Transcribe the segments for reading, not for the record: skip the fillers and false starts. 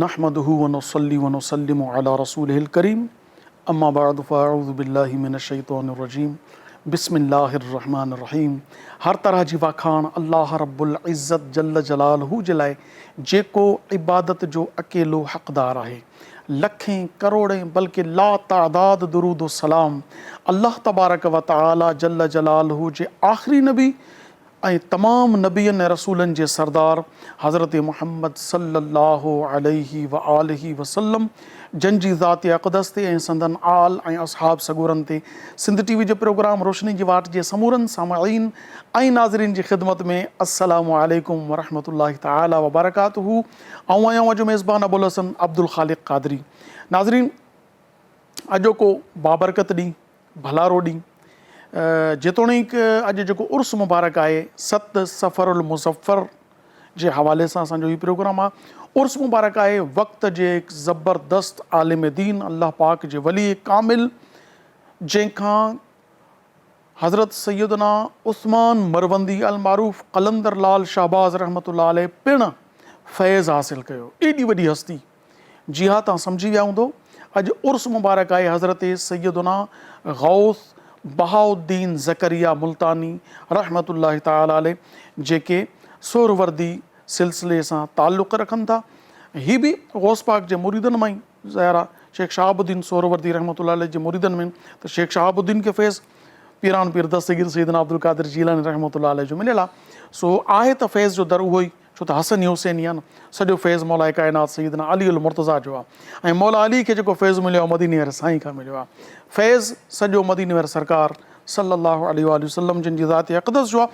نحمده ونصلي ونسلم علي رسوله الڪريم اما بعد فاعوذ بالله من الشيطان الرجيم بسم الله الرحمن الرحيم هر طرح جي واکاڻ الله رب العزت جل جلاله جي لاء جيڪو عبادت جو اڪيلو حقدار آهي. لکين ڪروڙين بلڪه لا تعداد درود و سلام الله تبارڪ و تعالي جل جلاله جي آخري نبي ۽ تمام نبين ۽ رسولن جي سردار حضرت محمد صلي الله عليه وآله وسلم جن جي ذات اقدس تي ۽ سندن آل ۽ اصحاب سڳورن تي سنڌ ٽي وي جي پروگرام روشني جي واٽ جي سمورن سامعين ۽ ناظرين جي خدمت ۾ السلام عليڪم ورحمة الله تعالي وبرڪاته آئون آهيان اوهان جو ميزبان ابوالحسن عبدالخالق قادري. ناظرين اڄوڪو بابرڪت ڏينهن، ڀلارو ڏينهن، جيتوڻيڪ اڄ جيڪو عرس مبارڪ آهي ست صفر المظفر جي حوالي سان اسان جو هي پروگرام آهي. عرس مبارڪ آهي وقت جي هڪ زبردست عالم دين الله پاڪ جي ولي ڪامل جنهن کان حضرت سيدنا عثمان مروندي المعروف قلندر لال شهباز رحمة الله عليه پڻ فيض حاصل ڪيو. ايڏي وڏي هستي. جي ها توهان سمجهي ويا هوندو. اڄ عرس مبارڪ آهي حضرت سيدنا غوث بهاء الدين زڪريا ملتاني رحمة الله تعالٰي عليه جيڪي سهروردي سلسلي سان تعلق رکن ٿا. هي به غوث پاڪ جي مريدن مان ئي ظاهر آ شيخ شهاب الدين سهروردي رحمة الله عليه جي مريدن ۾ ته شيخ شهاب الدين کي فيض پيران پير دستگير سيدنا عبدالقادر جيلاني رحمة الله عليه جو مليل آ سو آهي ته فيض جو در اهو ئي ڇو ته حسني حسيني آ نه سڄو فيض مولا ڪائنات سيدنا علي المرتضيٰ جو آ ۽ مولا علي کي جيڪو فيض مليو آ مديني واري سائين کان مليو آ فيض سڄو مديني واري سرڪار صلي الله عليه واٰله وسلم جن جي ذات اقدس جو آ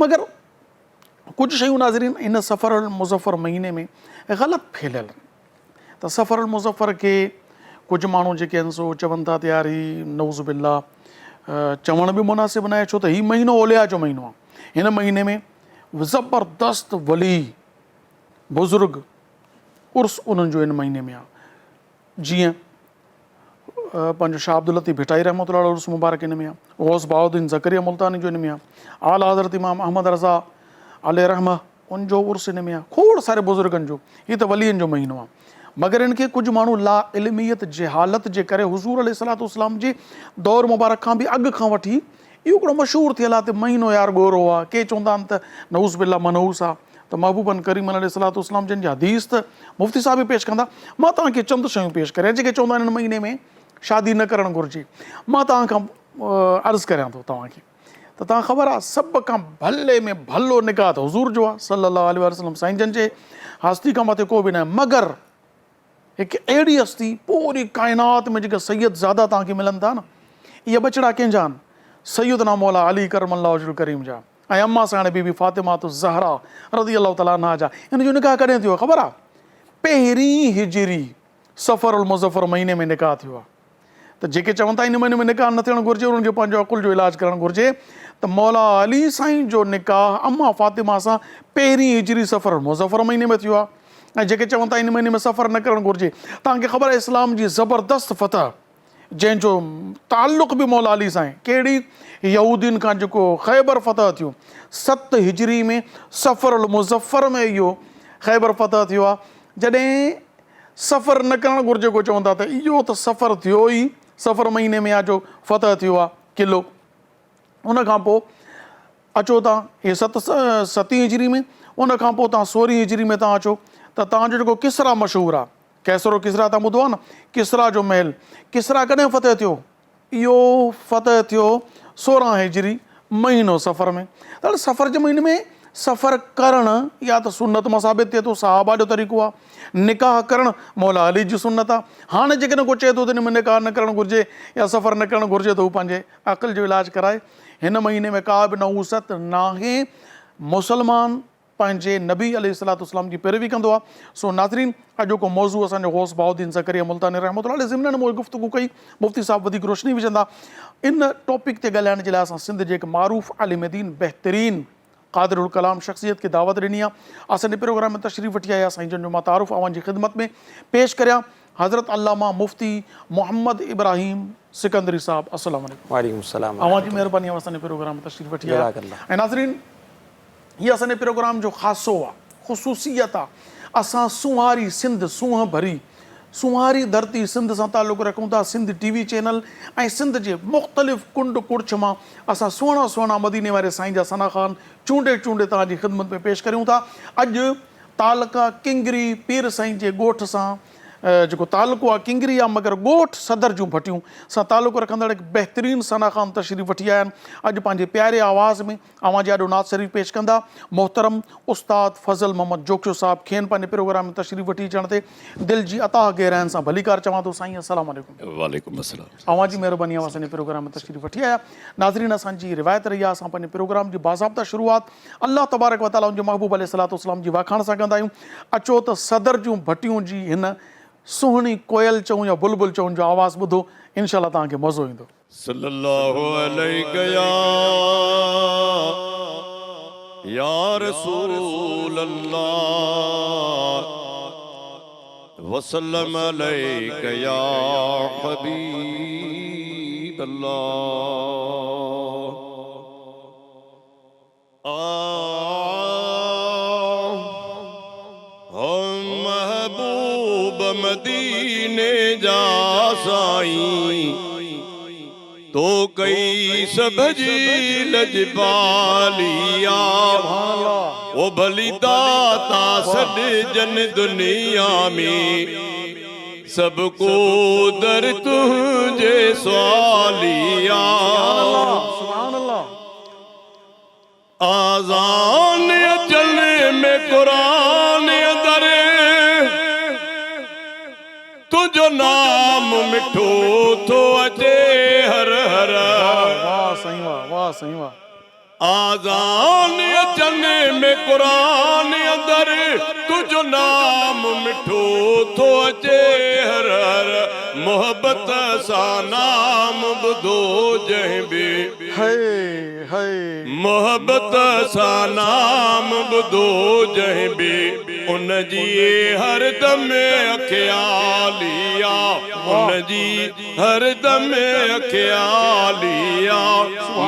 مگر ڪجهه شيون ناظرين هن صفر المظفر مهيني ۾ غلط ڦهليل آهن ته صفر المظفر کي ڪجهه ماڻهو جيڪي آهن سو چون ٿا ته يار هي نعوذ بالله چوڻ به مناسب ناهي ڇو ته هي مهينو اولياء جو مهينو آهي هن مهيني ۾ زبردست ولي بزرگ عرس انهن جو هن مهيني ۾ آهي جيئن پنهنجو شاهه عبداللطيف ڀٽائي رحمة الله عليه عرس مبارڪ ان ۾ آهي، غوث بهاءالدين زڪريا ملتاني جو ان ۾ آهي، اعليٰ حضرت امام احمد رضا عليه رحمه ان جو عرس ان ۾ آهي، کوڙ ساري بزرگن جو، هي ته ولين جو مهينو آهي. مگر ان کي ڪجهه ماڻهو لا علميت جهالت جي ڪري حضور عليه الصلوة والسلام جي دور مبارڪ کان به اڳ کان وٺي اهو هڪڙو مشهور ٿيل آهي ته مهينو يار ڳورو آهي، ڪي چوندا آهن ته نعوذ بالله منحوس آهي ته محبوبن ڪريمن عليه الصلوة والسلام جن جي حديث ته مفتي صاحب به پيش ڪندا. مان توهان کي چند شيون پيش ڪريان جيڪي چوندا آهن هن مهيني ۾ شادي نه ڪرڻ گهرجي. مان توهان کان عرض ڪريان ٿو توهان کي ته توهان خبر آهي سڀ کان ڀلي ۾ ڀلو نڪاح ته حضور جو آهي صلي الله عليه وسلم سائين جن جي هستي کان مٿي ڪو به ناهي مگر هڪ اهڙي هستي پوري ڪائنات ۾ جيڪي سيد زاده توهان کي ملن ٿا نه اهي ٻچڙا ڪنهن جا آهن سيدنا مولا علي ڪرم الله وجه الڪريم جا ۽ اما ساڻ بي بي فاطمه الزهرا رضي الله تعالٰي عنها جا ان جو نڪاح ڪڏهن ٿيو خبر آ پهرين هجري صفر المظفر مهيني ۾ نڪاح ٿيو آ ته جيڪي چون ٿا ان مهيني ۾ نڪاح نه ٿيڻ گهرجي انهن کي پنهنجو عقل جو علاج ڪرڻ گهرجي ته مولا علي سائين جو نڪاح اما فاطمه سان پهرين هجري صفر المظفر مهيني ۾ ٿيو آ ۽ جيڪي چون ٿا ان مهيني ۾ سفر نه ڪرڻ گهرجي توهان کي خبر آهي اسلام جي زبردست فتح جنهن جو تعلق به مولا علي سان آهي، ڪهڙي يهودين کان جيڪو خيبر فتح ٿيو، ست هجري ۾ صفر المظفر ۾ اهو خيبر فتح ٿيو آهي، جڏهن سفر نه ڪرڻ گهرجي ڪو چون ٿا ته اهو ته سفر ٿيو ئي صفر مهيني ۾ آهي جو فتح ٿيو آهي قلعو، ان کان پوء اچو تان هي ست ستين هجري ۾ ان کان پوء تان سورهين هجري ۾ تان اچو ته تان جو جيڪو ڪسريٰ مشهور آهي. قيصر و ڪسريٰ تان ٻڌو آهي نه، ڪسريٰ جو محل، ڪسريٰ ڪڏهن فتح ٿيو؟ اهو فتح ٿيو 16 هجري مهينو صفر ۾. ته صفر جي مهيني ۾ سفر ڪرڻ يا ته سنت مان ثابت ٿئي ٿو، صحابه جو طريقو آهي. نڪاح ڪرڻ مولا علي جي سنت آهي. هاڻي جيڪڏهن ڪو چئي ٿو ته ان ۾ نڪاح نه ڪرڻ گهرجي يا سفر نه ڪرڻ گهرجي ته هو پنهنجي عقل جو علاج ڪرائي. هن مهيني ۾ ڪا به نحوست ناهي. مسلمان پنهنجي نبي عليه الصلوة والسلام جي پيروي ڪندو آهي. سو ناظرين اڄوڪو موضوع اسان جو غوث بهاءالدين زڪريا ملتاني رحمة الله عليه ضمناً مون گفتگو ڪئي مفتي صاحب وڌيڪ روشني وجهندا. ان ٽاپڪ تي ڳالهائڻ جي لاء اسان سنڌ جي هڪ معروف عالم دين بهترين قادر الڪلام شخصيت کي دعوت ڏني آهي. اسان جي پروگرام ۾ تشريف وٺي آيا سائين جن جو مان تعارف اوهان جي خدمت ۾ پيش ڪريان. حضرت علامه مفتي محمد ابراهيم سڪندري صاحب السلام عليڪم. وعليڪم السلام اوهان ورحمة جي الله. مهرباني اوهان اسان جي پروگرام ۾ تشريف وٺي آيا. جزاڪ الله. ۽ ناظرين هي اسان جي پروگرام جو خاصو آ خصوصيت آ اسان سونهاري سنڌ سونهن ڀري سونهاري ڌرتي سنڌ سان تعلق رکون ٿا سنڌ ٽي وي چينل ۽ سنڌ جي مختلف ڪنڊ ڪڙڇ مان اسان سهڻا سهڻا مديني واري سائين جا ثنا خوان چونڊي چونڊي توهان جي خدمت ۾ پيش ڪريون ٿا اڄ تعلقه ڪنگري پير سائين جي ڳوٺ سان جيڪو تعلقو آ ڪنگري آ مگر ڳوٺ صدر جون ڀٽيون سان تعلق رکندڙ هڪ بهترين ثنا خوان تشريف وٺي آيا آهن اڄ پنهنجي پياري آواز ۾ اوهان جي آڏو نعت شريف پيش ڪندا محترم استاد فضل محمد جوکيو صاحب کين پنهنجي پروگرام ۾ تشريف وٺي اچڻ تي دل جي اتاهه گهراين سان ڀليڪار چوان ٿو سائين السلام عليڪم. وعليڪم السلام. اوهان جي مهرباني اوهان اسان جي پروگرام ۾ تشريف وٺي آيا ناظرين اسان جي روايت رهي آهي اسان پنهنجي پروگرام جي باضابطه شروعات الله تبارڪ و تعالي ان جي محبوب عليه الصلوة والسلام جي واکاڻ سان ڪندا آهيون اچو ته صدر جون ڀٽيون جي هن سهڻي ڪوئل چئون يا بلبل چئون جو آواز ٻڌو انشاء الله توهان کي مزو ايندو. صلي الله عليڪ يا يا رسول الله وسلم عليڪ يا حبيب الله. آ محبوب مديني جا سائين تو ڪئي سڀ جي لڄپالي آ او ڀلي داتا سڏجن دنيا ۾ سڀ ڪو در تنهنجي سوالي آ. آذان اچن ۾ قرآن اندر تنهنجو نام مٺو ٿو اچي هر هر. واه واه سائين واه واه سائين واه. آذان اچن ۾ قرآن اندر تنهنجو نام مٺو ٿو اچي هر هر. محبت سان نام ٻڌو جنهن به. هئي هئي. محبت سان نام ٻڌو جنهن به ان جي هر دم اکيالي آ ان جي هر دم اکيالي آ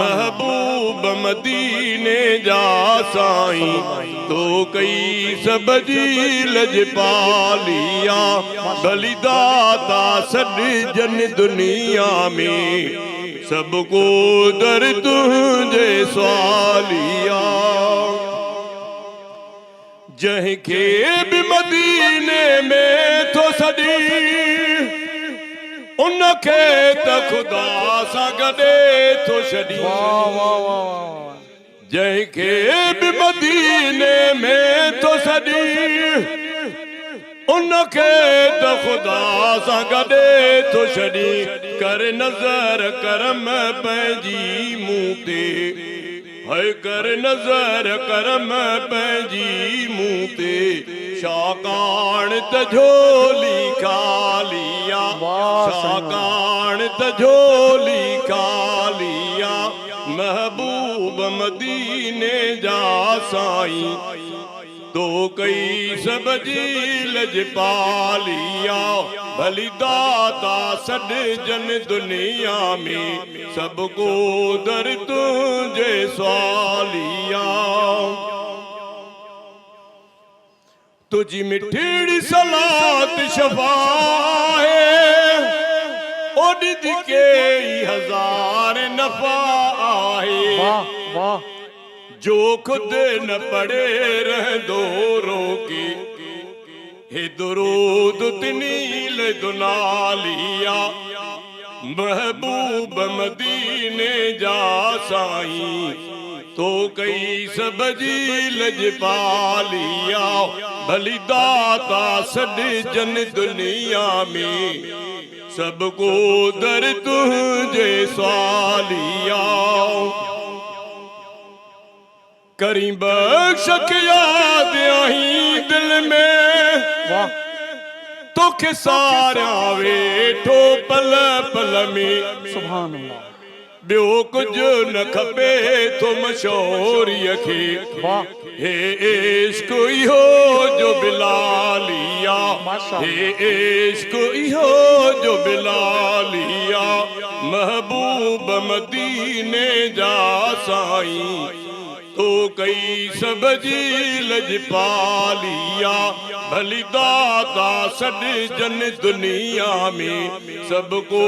محبوب مديني جا سائين تو ڪئي سڀ جي لڄپالي آ ڀلي داتا سڏجن دنيا ۾. سڀ ڪو در تنهنجي سوالي آ. جنهن کي به مديني ۾ ٿو سڏي ان کي ته خدا سان گڏي ٿو ڇڏي. جنهن کي به مديني ۾ ٿو سڏي ان کي ته خدا سان گڏي ٿو ڇڏي. ڪر نظر ڪرم پنهنجي مون تي هئي ڪر نظر ڪرم پنهنجي مون تي ڇاڪاڻ ته جهولي خالي آ ڇاڪاڻ ته جهولي خالي آ. محبوب مديني جا سائين تو ڪئي سڀ جي لڄپالي آ ڀلي داتا سڏجن دنيا ۾ سڀ ڪو در تنهنجي سوالي آ. تنهنجي مٺڙي صلات شفا آهي، او ڏيندي ڪيئي هزار نفع آهي. واه واه. جو خود نه پڙهي رهندو روڪي، هي درود تنهي لئه دنالي آ. محبوب مديني جا سائين تو ڪئي سڀ جي لڄپالي آ ڀلي داتا سڏجن دنيا ۾ سڀ ڪو در تنهنجي سوالي آ. ڪرين بخش کي ياد آهين دل ۾. واه. توکي ساريان ويٺو پل پل ۾. سبحان الله ٻيو ڪجهه نه کپي ٿو مشهوريء کي. هي عشق اهو جو بلالي آ، هي عشق اهو جو بلالي آ، محبوب مديني جا سائين. تو ڪئي سڀ جي لڄ پالي آ، ڀلي داتا سڏجن دنيا ۾، سڀ ڪو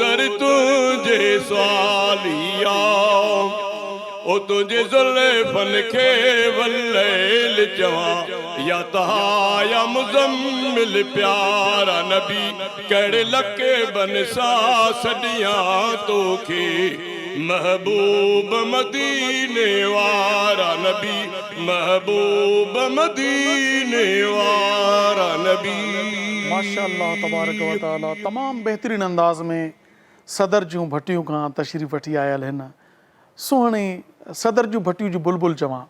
در تنهنجي سوالي آ. او تنهنجي زلفن کي والليل چوان يا طه يا مزمل پيارا نبي ڪهڙي لقبن سان سڏيان توکي. محبوب مديني وارا نبي محبوب مديني وارا نبي. ماشاء الله تبارڪ و تعالي تمام بهترين انداز ۾ صدر جون ڀٽيون کان تشريف وٺي آيل هن سهڻي صدر جون ڀٽيون جي بلبل چوان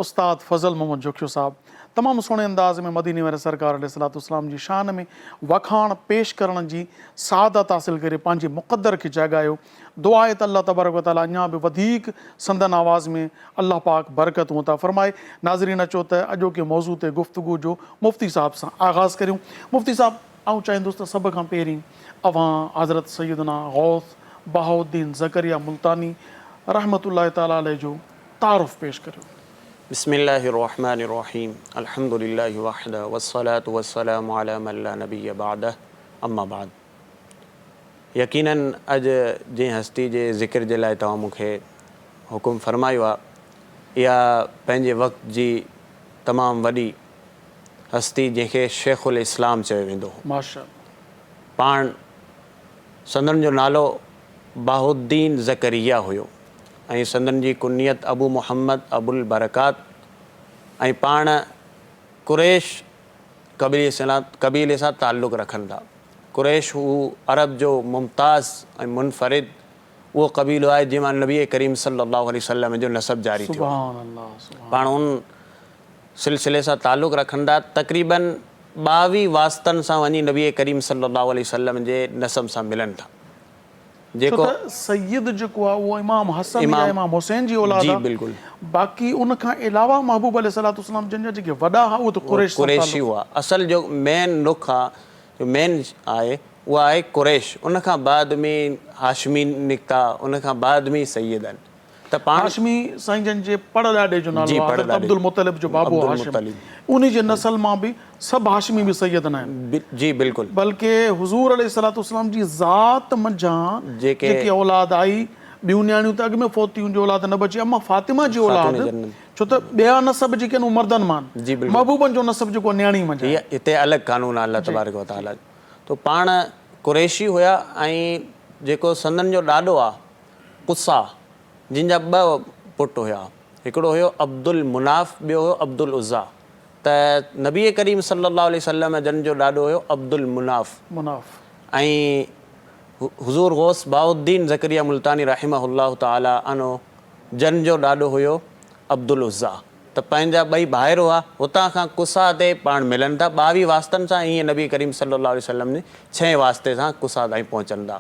استاد فضل محمد جوکيو صاحب تمام سهڻي انداز ۾ مديني واري سرڪار عليه الصلوة والسلام جي شان ۾ وکاڻ پيش ڪرڻ جي سعادت حاصل ڪري پنهنجي مقدر کي جاڳايو. دعا آهي ته الله تبارڪ و تعالي اڃا به وڌيڪ سندن آواز ۾ الله پاڪ برڪتون عطا فرمائي. ناظرين اچو ته اڄوڪي موضوع تي گفتگو جو مفتي صاحب سان آغاز ڪريون. مفتي صاحب آئون چاهيندس ته سڀ کان پهرين اوهان حضرت سيدنا غوث بهاءالدين زڪريا ملتاني رحمة الله تعالي عليه جو تعارف پيش ڪريو. بسم الله الرحمن الرحيم الحمد لله وحده والصلوة والسلام علي من لا نبي بعده اما بعد يقيناً اڄ جنهن هستي جي ذڪر جي لاء توهان مون کي حڪم فرمايو آهي اها پنهنجي وقت جي تمام وڏي هستي جنهن کي شيخ الاسلام چيو ويندو هو. ماشاءالله. پاڻ سندن جو نالو بهاءالدين زڪريا هيو. ۽ سندن جي ڪنيت ابو محمد ابو البرڪات ۽ پاڻ قريش قبيلي سان تعلق رکن ٿا. قريش هو عرب جو ممتاز ۽ منفرد اهو قبيلو آهي جنهن مان نبي ڪريم صلي الله عليه وسلم جو نسب جاري ٿيو آهي. پاڻ ان سلسلي سان تعلق رکن ٿا. تقريباً ٻاويهه واسطن سان وڃي نبي ڪريم صلي الله عليه وسلم جي نسب سان ملن ٿا. ڇو جيڪو ته سيد جيڪو آهي اهو امام حسن يا امام حسين جي اولاد جي آهي بلڪل. باقي ان کان علاوه محبوب عليه الصلوة والسلام جن جا جيڪي وڏا ها اهي ته قريش سان قريشي تعلق. هئا اصل جو مين رخ آ جو مين آهي اها آهي قريش ان کان بعد ۾ هاشمي نڪتا ان کان بعد ۾ سيد آهن ته پاڻ. هاشمي سائين جن جي پڙ ڏاڏي جو نالو جي آهي پڙ حضرت ڏاڏي عبدالمطلب جو بابو هاشم عبدالمطلب. انهي جي نسل مان به سڀ هاشمي به سيد نه آهن. جي بلڪل. بلڪه حضور عليه الصلوة والسلام جي ذات منجهان جيڪي اولاد آئي، ٻيون نياڻيون ته اڳ ۾ فوت ٿي ويون جو اولاد نه بچي، اما فاطمه جي اولاد، ڇو ته ٻيا نسب جيڪي آهن اهي مردن مان آهن، محبوبن جو نسب جيڪو آهي نياڻي منجهان آهي. هي هتي الڳ قانون آهي الله تبارڪ و تعاليٰ جو. ته پاڻ قريشي هيا ۽ جيڪو سندن جو ڏاڏو آهي قصه جن جا ٻه پٽ هيا، هڪڙو هيو عبدالمناف ٻيو هيو عبدالعزيٰ. ته نبي ڪريم صلي الله عليه وسلم جن جو ڏاڏو هيو عبدالمناف. مناف. ۽ حضور غوث بهاءالدين زڪريا ملتاني رحمه الله تعالي عنه جن جو ڏاڏو هيو عبدالعزيٰ ته پنهنجا ٻئي ڀائر هئا هتان کان قصا تي پاڻ ملن ٿا ٻاويهه واسطن سان ائين نبي ڪريم صلي الله عليه وسلم جي ڇهين واسطي سان قصا تائين پهچن ٿا.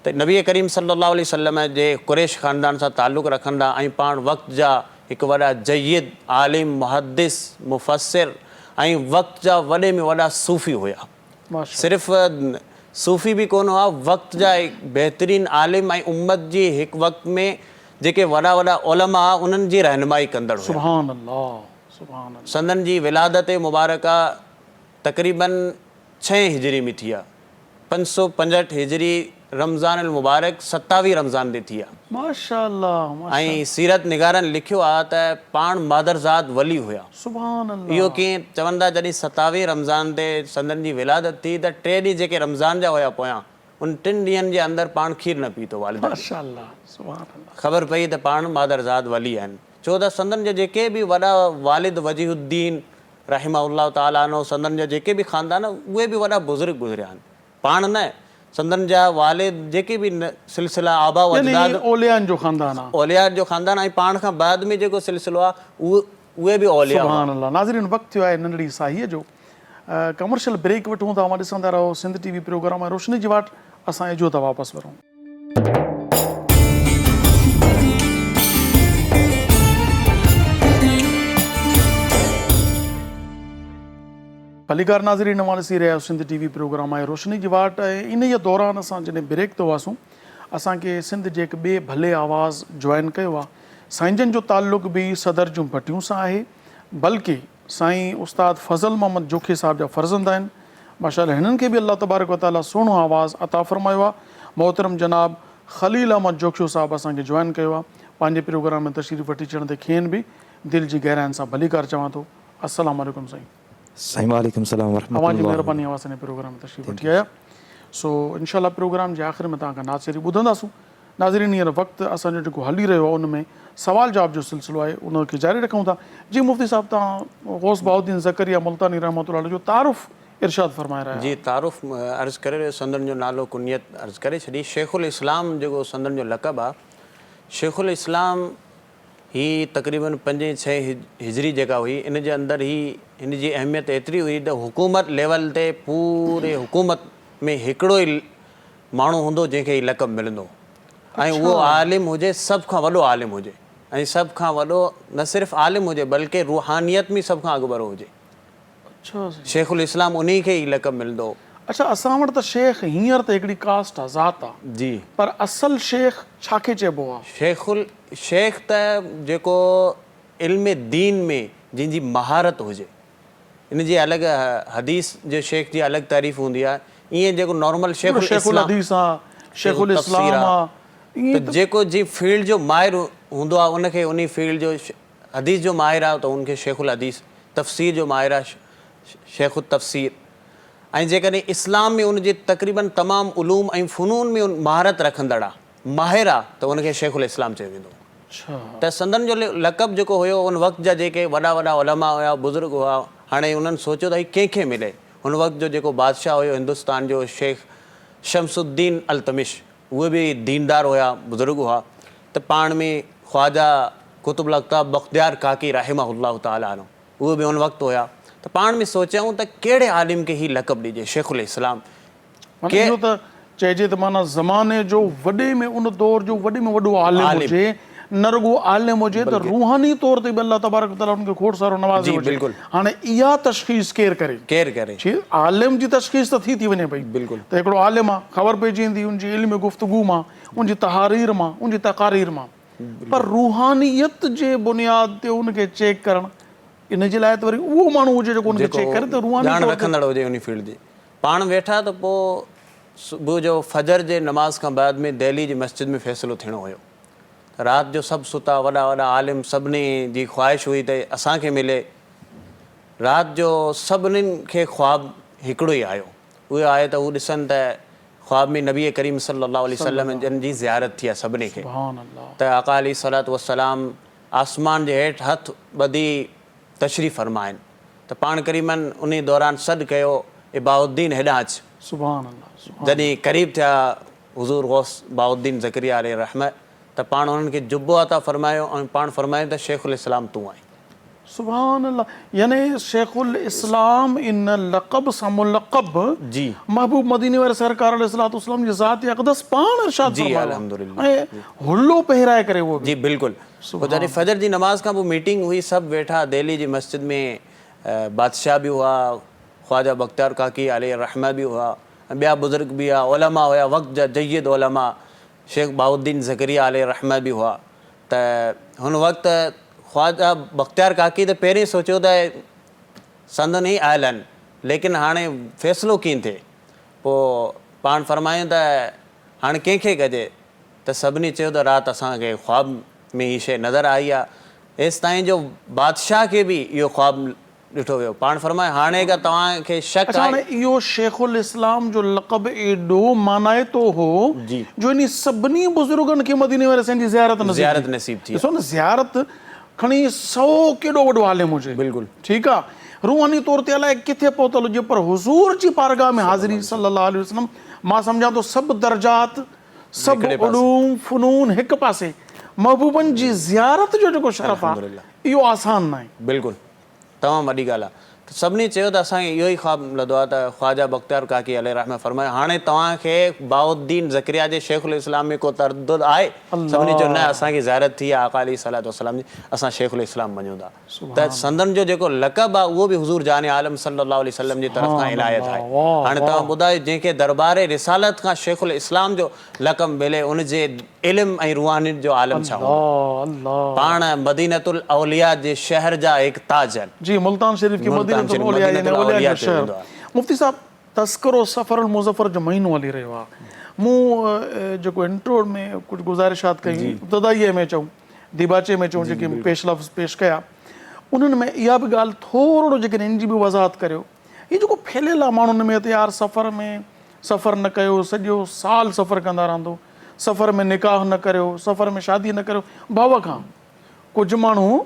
ته نبي ڪريم صلي الله عليه وسلم جي قريش خاندان سان تعلق رکندا ۽ پاڻ وقت جا هڪ وڏا جيد عالم، محدث، مفسر ۽ وقت جا وڏي ۾ وڏا صوفي هيا. صرف صوفي به ڪونه هئا، وقت جا بهترين عالم ۽ امت جي هڪ وقت ۾ جيڪي وڏا وڏا علماء هئا انهن جي رهنمائي ڪندڙ هيا. سبحان الله سبحان الله. سندن جي ولادت مبارڪه تقريباً ڇهين هجري ۾ ٿي آ. 565 هجري رمضان المبارڪ ستاويهه رمضان تي ٿي آ. ماشاء الله ماشاء ۽ الله. سيرت نگارن لکيو آ ته پاڻ مادرزاد ولي هيا. سبحان الله. اهو ڪيئن چون ٿا جڏهن ستاويهه رمضان تي سندن جي ولادت ٿي ته ٽي ڏينهن جيڪي رمضان جا هيا پويان ان ٽن ڏينهن جي اندر پاڻ کير نه پيتو والده جي. ماشاء الله سبحان الله. خبر پئي ته پاڻ مادرزاد ولي آهن ڇو ته سندن جا جيڪي به وڏا والد وجيه الدين رحمه الله تعالٰي عنه سندن جا جيڪي به خاندان اهي به وڏا بزرگ گذريا آهن پاڻ نه سندن جا والد جيڪي به سلسله آباء و يعني اجداد اوليائن جو خاندان آ. اوليائن جو خاندان ۽ پاڻ کان بعد ۾ جيڪو سلسلو آ اهي به اولياء هئا. سبحان الله ناظرين وقت ٿيو آهي ننڍڙي ساهيء جو ڪمرشل بريڪ وٺون ٿا اوهان ڏسندا رهو سنڌ ٽي وي پروگرام ۽ روشني جي واٽ اسان اجهو ٿا واپس ورون. ڀليڪار ناظرين اوهان ڏسي رهيا آهيو سنڌ ٽي وي پروگرام آهي روشني جي واٽ ۽ انهيء دوران اسان جڏهن بريڪ تي هئاسون اسان کي سنڌ جي هڪ ٻئي ڀلي آواز جوائن ڪيو آهي سائين جن جو تعلق به صدر جون ڀٽيون سان آهي بلڪه سائين استاد فضل محمد جوکي صاحب جا فرزند آهن ماشاء الله هنن کي به الله تبارڪ و تعالي سهڻو آواز عطا فرمايو آهي محترم جناب خليل احمد جوکيو صاحب اسان کي جوائن ڪيو آهي پنهنجي پروگرام ۾ تشريف وٺي اچڻ تي کين به دل جي گهراين سان ڀليڪار چوان ٿو السلام عليڪم سائين. سائين وعليڪم السلام ورحمة اوهان جي الله. مهرباني اوهان اسان جي پروگرام ۾ تشريف وٺي آيا سو انشاء الله پروگرام جي آخر ۾ توهان کان نعت شريف ٻڌنداسون ناظرين هينئر وقت اسان جو جيڪو هلي رهيو آهي ان ۾ سوال جواب جو سلسلو آهي ان کي جاري رکون ٿا جي مفتي صاحب توهان غوث بهاؤالدين زڪريا ملتاني رحمة الله عليه جو تعارف ارشاد فرمائي رهيا جي تعارف عرض ڪري رهيو سندن جو نالو ڪنيت عرض ڪري ڇڏي شيخ الاسلام جيڪو سندن جو لقب آهي شيخ الاسلام هي تقريباً پنجين ڇهين هجري جيڪا هئي ان جي اندر هي هن جي اهميت ايتري هئي ته حڪومت ليول تي پوري حڪومت ۾ هڪڙو ئي ماڻهو هوندو جنهن کي هي لقب ملندو ۽ اهو عالم هجي سڀ کان وڏو عالم هجي ۽ سڀ کان وڏو نه صرف عالم هجي بلڪه روحانيت ۾ سڀ کان اڳڀرو هجي. شيخ الاسلام انهي کي ئي لقب ملندو هو. اڇا اسان وٽ ته شيخ هينئر ته هڪڙي ڪاسٽ آ ذات آ جي. پر اصل شيخ ڇا کي چئبو آ؟ شيخ الشيخ ته جيڪو علم دين ۾ جنهن جي مهارت هجي ان جي الڳ حديث جي شيخ جي الڳ تعريف هوندي آ ائين جيڪو نارمل شيخ شيخ الاسلام الحديث آ شيخ التفسير الاسلام آ آ ائين ته جيڪو جنهن فيلڊ جو ماهر هوندو آ ان کي انهي فيلڊ جو حديث جو ماهر آ ته ان کي شيخ الحديث، تفسير جو ماهر آ شيخ التفسير ۽ جيڪڏهن اسلام ۾ ان جي تقريباً تمام علوم ۽ فنون ۾ مهارت رکندڙ آ، ماهر آ ته ان کي شيخ الاسلام چيو ويندو هو. ته سندن جو لقب جيڪو هيو ان وقت جا جيڪي وڏا وڏا علماء هيا بزرگ هئا هاڻي انهن سوچيو ته هي ڪنهن کي ملي هن وقت جو جيڪو بادشاهه هيو هندستان جو شيخ شمس الدين التمش اهي به ديندار هيا، بزرگ هئا ته پاڻ ۾ خواجه قطب الاقطاب بختيار ڪاڪي رحمه الله تعالٰي عنه اهي به ان وقت هيا ته پاڻ ۾ سوچيائون ته ڪهڙي عالم کي هي لقب ڏجي شيخ الاسلام معنيٰ اهو ته چئجي ته معنيٰ زماني جو وڏي ۾ ان دور جو وڏي ۾ وڏو عالم هجي نه رڳو عالم هجي ته روحاني طور تي به الله تبارڪ وتعاليٰ ان کي کوڙ سارو نوازيو هجي. هاڻي اها تشخيص ڪير ڪري؟ ڪير ڪري؟ چي عالم جي تشخيص ته ٿي ٿي وڃي پئي بلڪل ته هڪڙو عالم آ خبر پئجي ويندي ان جي علم گفتگو مان ان جي تحارير مان ان جي تقارير مان پر روحانيت جي بنياد تي ان کي چيڪ ڪرڻ ان جي لاء ته وري اهو ماڻهو هجي جيڪو ان کي چيڪ ڪري ته روحاني ڄاڻ رکندڙ هجي ان فيلڊ جي. پاڻ ويٺا ته پوء صبح جو فجر جي نماز کان بعد ۾ دهلي جي مسجد ۾ فيصلو ٿيڻو هيو. رات جو سڀ ستا، وڏا وڏا عالم سڀني جي خواهش هئي ته اسان کي ملي. رات جو سڀنين کي خواب هڪڙو ئي آيو. اهو آيو ته هو ڏسن ته خواب ۾ نبي ڪريم صلي الله عليه وسلم جن جي زيارت ٿي آهي سڀني کي ته آقا عليه الصلوة والسلام آسمان جي هيٺ هٿ ٻڌي تشريف فرما آهن ته پاڻ ڪريمن انهي دوران سڏ ڪيو اي بهاءالدين هيڏانهن اچ. جڏهن قريب ٿيا حضور غوث بهاءالدين زڪريا عليه الرحمة ته پاڻ انهن کي جبو عطا فرمايو ۽ پاڻ فرمايو ته شيخ الاسلام تون آهين. سبحان الله يعني شيخ الاسلام ان لقب سان ملقب جي. محبوب مديني واري سرڪار عليه الصلوة والسلام جي ذات اقدس پاڻ ارشاد جي فرمايو الحمدلله آهي ۽ حلو پهرائي ڪري اهو به. جي بلڪل پوء جڏهن فجر جي نماز کان پوء ميٽنگ هئي سڀ ويٺا دهلي جي مسجد ۾ بادشاهه به هئا خواجه بختيار ڪاڪي عليه الرحمة به هئا ۽ ٻيا بزرگ به هئا، علماء هيا، وقت جا جيد علماء شيخ بهاءالدين زڪريا عليه الرحمة به هئا ته هن وقت خواجه بختيار ڪاڪي ته پهرين سوچيو ته سندن ئي اهل آهن ليڪن هاڻي فيصلو ڪين ٿئي پوء پاڻ فرمايائون ته هاڻي ڪنهن کي ڪجي ته سڀني چيو ته رات اسان کي خواب ۾ هي شيء نظر آئي آهي ايستائين جو بادشاهه کي به اهو خواب ڏٺو ويو. پاڻ فرمايو، هاڻي ڪا توهان کي شڪ اڇا آهي؟ هاڻي اهو شيخ الاسلام جو لقب ايڏو مانائتو هو جو انهي سڀني بزرگن کي مديني واري سائين جي زيارت نصيب زيارت نصيب ٿي. ڏسو نه زيارت کڻي سو ڪيڏو وڏو عالم هجي بلڪل. ٺيڪ آ روحاني طور تي الائي ڪٿي پهتل هجي پر حضور جي بارگاهه ۾ حاضري صلي الله عليه وسلم مان سمجهان ٿو سڀ درجات سڀ علوم فنون هڪ پاسي محبوبن جي زيارت جو جيڪو شرف آ اهو آسان ناهي. بلڪل تمام وڏي ڳالهه آ. ته سڀني چيو ته اسان کي اهو ئي خواب لڌو آهي ته خواجه بختيار ڪاڪي عليه الرحمة فرمايو هاڻي توهان کي بهاءالدين زڪريا جي شيخ الاسلام ۾ ڪو تردد آهي؟ سڀني چيو نه اسان کي زيارت ٿي آهي آقا عليه الصلوة والسلام جي اسان شيخ الاسلام مڃون ٿا ته سندن جو جيڪو لقب آهي اهو به حضور جان عالم صلي الله عليه وسلم جي طرف کان عنايت آهي. هاڻي توهان ٻڌايو جنهن کي دربار رسالت کان شيخ الاسلام جو لقب ملي ان جي علم ۽ روحانيت جو عالم ڇا هوندو؟ پاڻ مدينة الاولياء جي شهر جا هڪ تاج آهن. جي ملتان شريف کي مدينة الاولياء يعني اولياء جو شهر. مفتي صاحب تذڪرو صفر المظفر جو مهينو هلي رهيو آهي مون جيڪو انٽرو ۾ ڪجهه گذارشات ڪئي ابتدائي ۾ چئون ديباچي ۾ چئون جيڪي پيش لفظ پيش ڪيا انهن ۾ اها به ڳالهه ٿورڙو جيڪڏهن ان جي به وضاحت ڪريو هي جيڪو ڦهليل آهي ماڻهن ۾ ته يار سفر ۾ سفر نه ڪيو سڄو سال سفر ڪندا رهندو سفر ۾ نڪاح نه ڪريو سفر ۾ شادي نه ڪريو ڀؤ کان ڪجهه ماڻهو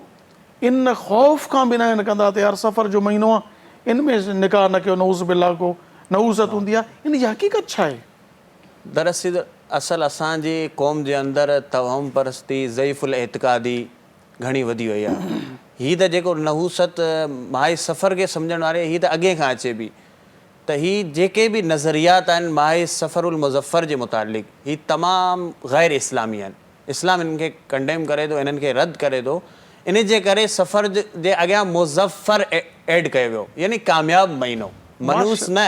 ان خوف کان به ناهن ڪندا ته يار سفر جو مهينو آهي ان ۾ نڪاح نه ڪيو نعوذ بالله ڪو نحوست هوندي آهي ان جي حقيقت ڇا آهي؟ دراصل اصل اسان جي قوم جي اندر توهم پرستي ضعيف الاعتقادي گهڻي وڌي وئي آهي. هي ته جيڪو نحوست ماهه صفر کي سمجهڻ واري هي ته اڳئين کان اچي پئي ته هي جيڪي به نظريات آهن ماهه صفر المظفر جي متعلق هي تمام غير اسلامي آهن. اسلام انهن کي ڪنڊيم ڪري ٿو انهن کي رد ڪري ٿو ان جي ڪري صفر جي اڳيان مظفر ايڊ ڪيو ويو يعني ڪامياب مهينو منحوس نه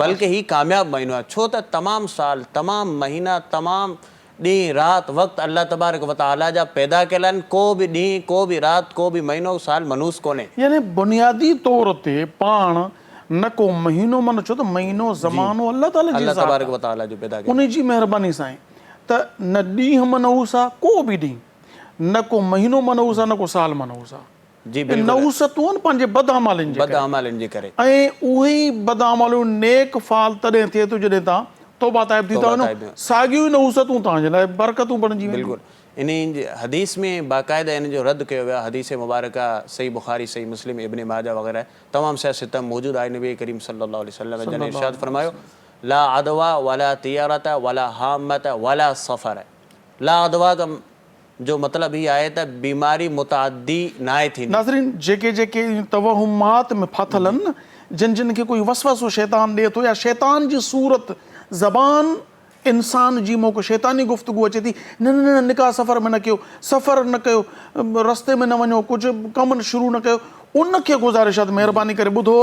بلڪه هي ڪامياب مهينو آهي ڇو ته تمام سال تمام مهينا تمام ڏينهن رات وقت الله تبارڪ و تعاليٰ جا پيدا ڪيل آهن، ڪو به ڏينهن، ڪو به رات، ڪو به مهينو، سال منحوس ڪونهي. يعني بنيادي طور تي پاڻ نه ڪو مهينو منحوس ڇو ته مهينو زمانو الله تعاليٰ جي ذات آهي ان جي مهرباني سان ته نه ڏينهن منحوس آهي ڪو به ڏينهن نه ڪو مهينو منحوس آهي نه ڪو سال منحوس آهي. جي بلڪل. نحوستون پنهنجي بداعمالين جي ڪري. بداعمالين جي ڪري. ۽ اهي ئي بداعماليون نيڪ فعال تڏهن ٿئي ٿو جڏهن توهان توبه تائب ٿي ٿا وڃو، ساڳيون ئي نحوستون توهان جي لاء برڪتون بڻجي وينديون. بلڪل انهي جي حديث ۾ باقاعده ان جو رد ڪيو ويو آهي حديث مبارڪه صحيح بخاري صحيح مسلم ابن ماجه وغيره تمام صحيح سته موجود آهي نبي ڪريم صلي الله عليه وسلم جن ارشاد فرمايو لا عدويٰ ولا طيرة ولا هامة ولا صفر لا عدويٰ کا جو مطلب هي آهي ته بيماري متعدي ناهي ٿيندي. ناظرين جيڪي جيڪي ان توهمات ۾ ڦاٿل آهن نه جن جن کي ڪوئي وسوسو شيطان ڏئي ٿو يا شيطان جي صورت زبان انسان جي مون ڪو شيطاني گفتگو اچي ٿي نه نه نه نڪاح سفر ۾ نه ڪيو سفر نه ڪيو رستي ۾ نه وڃو ڪجهه ڪم شروع نه ڪيو ان کي گذارش آهي ته مهرباني ڪري ٻڌو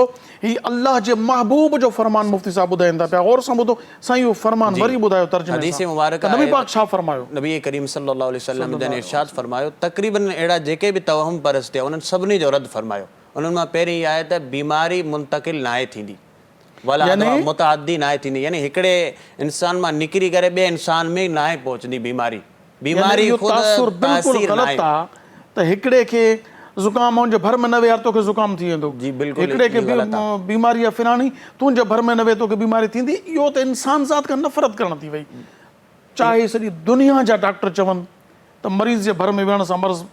هي الله جي محبوب جو فرمان مفتي صاحب ٻڌائين ٿا پيا غور سان ٻڌو سائين اهو فرمان وري ٻڌايو ترجمي حديث سان مبارڪ ته نبي آهي پاڪ ڇا فرمايو. نبي ڪريم صلي الله عليه وسلم جن ارشاد فرمايو تقريباً اهڙا جيڪي به توهم پرست ٿيا انهن سڀني جو رد فرمايو انهن مان پهرين اها آهي ته بيماري منتقل ناهي ٿيندي ولا يعني عدويٰ متعدي ناهي ٿيندي يعني هڪڙي انسان مان نڪري ڪري ٻئي انسان ۾ ناهي پهچندي بيماري يعني بيماري اهو خود تاثر بلڪل تاثير غلط ناهي. آ ته هڪڙي کي زڪام آ ان جي ڀر ۾ نه ويهار توکي زڪام ٿي ويندو جي بلڪل هڪڙي کي اهو غلط آ. بيماري آ فلاڻي تنهنجي ڀر ۾ نه ويهه توکي بيماري ٿيندي اهو ته انسان ذات کان نفرت ڪرڻ ٿي وئي چاهي سڄي دنيا جا ڊاڪٽر چون ته مريض جي ڀر ۾ ويهڻ سان مرض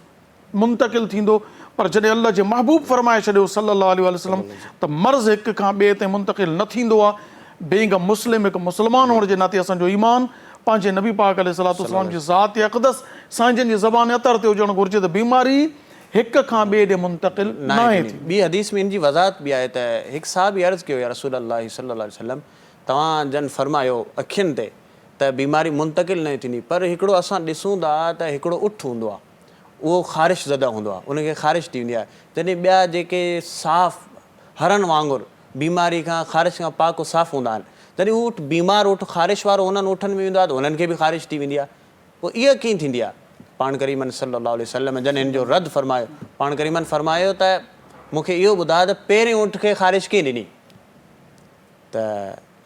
منتقل ٿيندو پر جڏهن الله جي محبوب فرمائي ڇڏيو صلّي الله عليه واٰله وسلّم ته مرض هڪ کان ٻئي تائين منتقل نه ٿيندو آهي بينگ ا مسلم هڪ مسلمان هئڻ جي ناتي اسان جو ايمان پنهنجي نبي پاڪ عليه الصلوة والسلام جي ذات اقدس سائين جن جي زبان اطهر تي هجڻ گهرجي ته بيماري هڪ کان ٻئي ڏي منتقل ناهي ٿيندي. ٻي حديث ۾ ان جي وضاحت به آهي ته هڪ صحابي عرض ڪيو يا رسول الله صلّي الله عليه وسلّم توهان جن فرمايو اکين تي ته بيماري منتقل ناهي ٿيندي پر هڪڙو اسان ڏسون ٿا ته هڪڙو اٺ هوندو آهي اهو خارش زده هوندو آهي، ان کي خارش ٿي ويندي آهي، جڏهن ٻيا جيڪي صاف هرن وانگر بيماري کان خارش کان پاڪ و صاف هوندا آهن، جڏهن هو اٺ بيمار اٺ خارش وارو انهن اٺن ۾ ويندو آهي ته انهن کي به خارش ٿي ويندي آهي، پوء اها ڪيئن ٿيندي آهي؟ پاڻ ڪريمن صلّي اللّٰه عليه وسلّم جن هن جو رد فرمايو، پاڻ ڪريمن فرمايو ته مون کي اهو ٻڌاء ته پهرين اٺ کي خارش ڪنهن ڏني؟ ته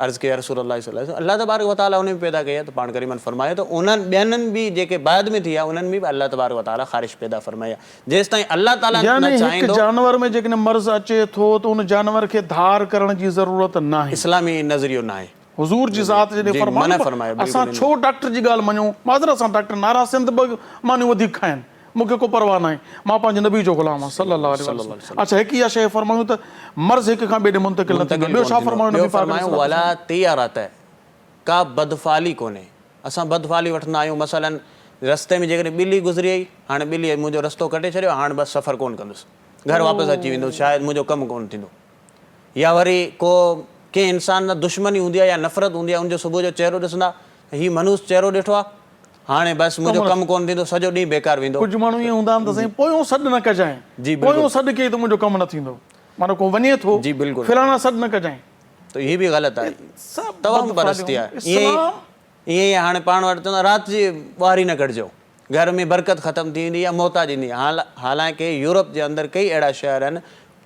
عرض ڪيو يا رسول الله صلي الله عليه وسلم الله تبارڪ وتعالي انهن ۾ پيدا ڪئي آهي ته پاڻ ڪريمن فرمايو ته انهن ٻين به جيڪي بعد ۾ ٿي آهي انهن ۾ به الله تبارڪ وتعالي خارش پيدا فرمائي آهي جيستائين الله تعالي نه يعني هڪ چاهيندو. جانور ۾ جيڪڏهن مرض اچي ٿو ته ان جانور کي ڌار ڪرڻ جي ضرورت ناهي. اسلامي نظريو ناهي. حضور جي ذات جڏهن جي فرمايو منع نه فرمايو پر اسان بلڪل ڇو ڊاڪٽر جي ڳالهه مڃون معذرت سان ڊاڪٽر ناراض ٿين ته ٻه مانيون وڌيڪ کائن. مون کي ڪو پرواهه ناهي، مان پنهنجي نبي جو غلام آهيان صلّي الله عليه واٰله وسلّم. اڇا هڪ اها شيء فرمايون ته مرض هڪ کان ٻئي ڏي منتقل نه ٿيندو، ٻيو ڇا فرمايو نبي پاڪ عليه الصلوة والسلام؟ ولا طيرة ڪا بدفعلي ڪونهي، اسان بدفعلي وٺندا آهيون مثلاً رستي ۾ جيڪڏهن ٻلي گذري آئي، هاڻي ٻلي منهنجو رستو ڪٽي ڇڏيو، هاڻ بس سفر ڪونه ڪندس. گهر واپس اچي ويندو شايد منهنجو ڪم ڪونه ٿيندو. يا وري ڪو ڪنهن انسان سان دشمني هوندي آهي يا نفرت هوندي آهي ان جو صبح جو چهرو ڏسندا هي منحوس چهرو ڏٺو آهي هاڻي بس منهنجو ڪم ڪونه ٿيندو سڄو ڏينهن بيڪار ويندو. ڪجهه ماڻهو ائين هوندا آهن ته سائين پويون سڏ نه ڪجانء جي بلڪل. پويون سڏ ڪيئي ته منهنجو ڪم نه ٿيندو معنيٰ ڪو وڃي ٿو جي بلڪل. فلاڻا سڏ نه ڪجانء. ته هي به غلط آهي سڀ توهم بدفعليون پرستي آهي ائين ئي اسلام ائين ئي هاڻي پاڻ وٽ چوندا رات جي ٻهاري نه ڪڍجو گهر ۾ برڪت ختم ٿي ويندي يا محتاج ايندي حالانڪه يورپ جي اندر ڪئي اهڙا شهر آهن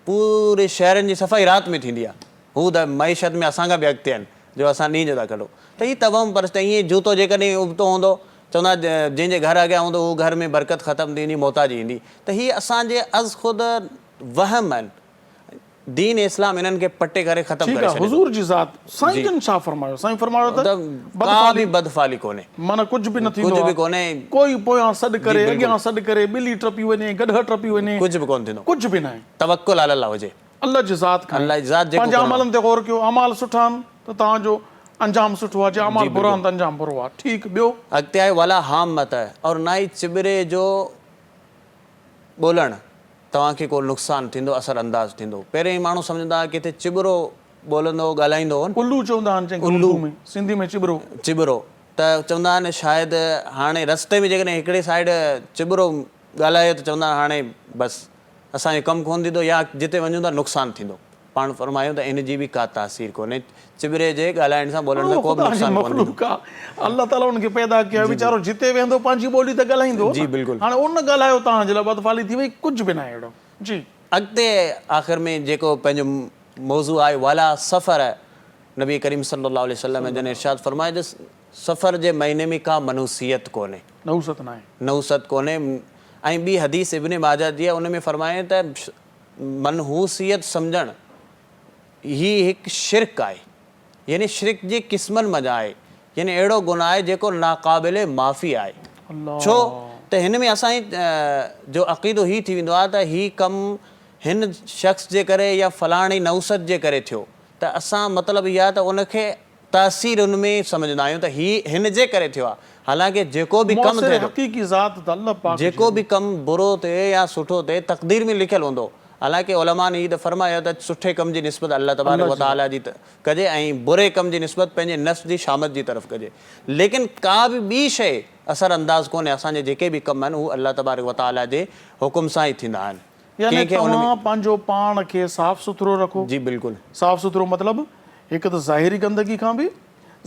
پوري شهرن جي صفائي رات ۾ ٿيندي آهي. هو ته معيشت ۾ اسان کان به اڳتي آهن جو اسان ڏينهن جو ٿا ڪڍون. ته هي توهم پرست ائين ئي جوتو جيڪڏهن ابتو هوندو چوندا جنهن جي گهر اڳيان هوندو هو گهر ۾ برڪت ختم ٿي ويندي محتاجي ايندي ته هي اسان جي از خود وهم آهن. دين اسلام انهن کي پٽي ڪري ختم ٺيڪ ڪري آهي ڇڏي ٿو. حضور جي ذات سائين جي. جن ڇا فرمايو؟ سائين فرمايو ته ته بد ڪا فعلي به بد فعلي ڪونهي. معنيٰ ڪجهه به نه ٿيندو ڪجهه به آهي. ڪونهي. ڪوئي پويان سڏ جي ڪري بلڪل. اڳيان سڏ ڪري ٻلي ٽپي وڃي گڏهه ٽپي وڃي ڪجهه به ڪونه ٿيندو. ڪجهه به ناهي. توڪل علي الله هجي. الله جي ذات کان الله جي ذات جيڪو پنهنجي ڪرڻو. اعمالن تي غور ڪيو اعمال سٺا آهن ته توهان جو انجام سٺو آهي جي اعمال جي برا آهن بلڪل. ته انجام برو آهي ٺيڪ ٻيو. اڳتي آهي ولا هامة اور نه ئي چٻري جو ٻولڻ توهان کي ڪو نقصان ٿيندو اثر انداز ٿيندو پهرين ماڻهو سمجهندا هئا ڪٿي چٻرو ٻولندو ڳالهائيندو هو نه الو چوندا آهن جنهن کي الو اردو ۾ سنڌي ۾ چٻرو. چٻرو ته چوندا آهن شايد هاڻي رستي ۾ جيڪڏهن هڪڙي سائيڊ چٻرو ڳالهايو ته چوندا آهن هاڻي بس اسان جو ڪم ڪونه ٿيندو يا جتي وڃون ٿا نقصان ٿيندو. پاڻ فرمايو ته ان جي به ڪا تاثير ڪونهي، چٻري جي ڳالهائڻ سان ٻولڻ سان اهو ڪو به خدا جي نقصان ڪونه ٿيندو. مخلوق آ، الله تعاليٰ ان کي پيدا ڪيو آهي، ويچارو جتي ويهندو پنهنجي ٻولي ته ڳالهائيندو جي نه، بلڪل. هاڻي ان ڳالهايو توهان جي لاء بدفعلي ٿي وئي، ڪجهه به ناهي اهڙو. جي. اڳتي آخر ۾ جيڪو پنهنجو موضوع آهي ولا سفر نبي ڪريم صلي الله عليه وسلم جن ارشاد فرمايو ته سفر جي مهيني ۾ ڪا منحوسيت ڪونهي. نحوست ناهي. نحوست ڪونهي ۽ ٻي حديث ابن ماجه جي آهي ان ۾ فرمايائين ته منحوسيت سمجهڻ هي هڪ شرڪ آهي يعني شرڪ جي قسمن منجهان آهي يعني اهڙو گناهه آهي جيڪو ناقابل معافي آهي ڇو ته هن ۾ اسان جو عقيدو هي ٿي ويندو آهي ته هي ڪم هن شخص جي ڪري يا فلاڻي نحوست جي ڪري ٿيو ته اسان مطلب اها ته ان کي تاثير ان ۾ سمجهندا آهيون ته هي هن جي ڪري ٿيو آهي حالانڪه جيڪو به ڪم مؤثر ٿئي ٿو حقيقي ذات ته الله پاڪ جي جيڪو آهي. به ڪم برو ٿئي يا سٺو ٿئي تقدير ۾ لکيل هوندو حالانڪه علماء هي ته فرمايو ته سٺي ڪم جي نسبت الله تبارڪ الله و جي تعاليٰ جي ڪجي ۽ بري ڪم جي نسبت پنهنجي نفس جي شامت جي طرف ڪجي ليڪن ڪا به ٻي شيء اثر انداز ڪونهي اسان جا جيڪي به ڪم آهن هو الله تبارڪ و تعاليٰ جي حڪم سان ئي ٿيندا آهن يعني ڪنهن کي ان ۾. توهان پنهنجو پاڻ کي صاف سٿرو رکو. جي بلڪل. صاف سٿرو مطلب هڪ ته ظاهري گندگي کان به،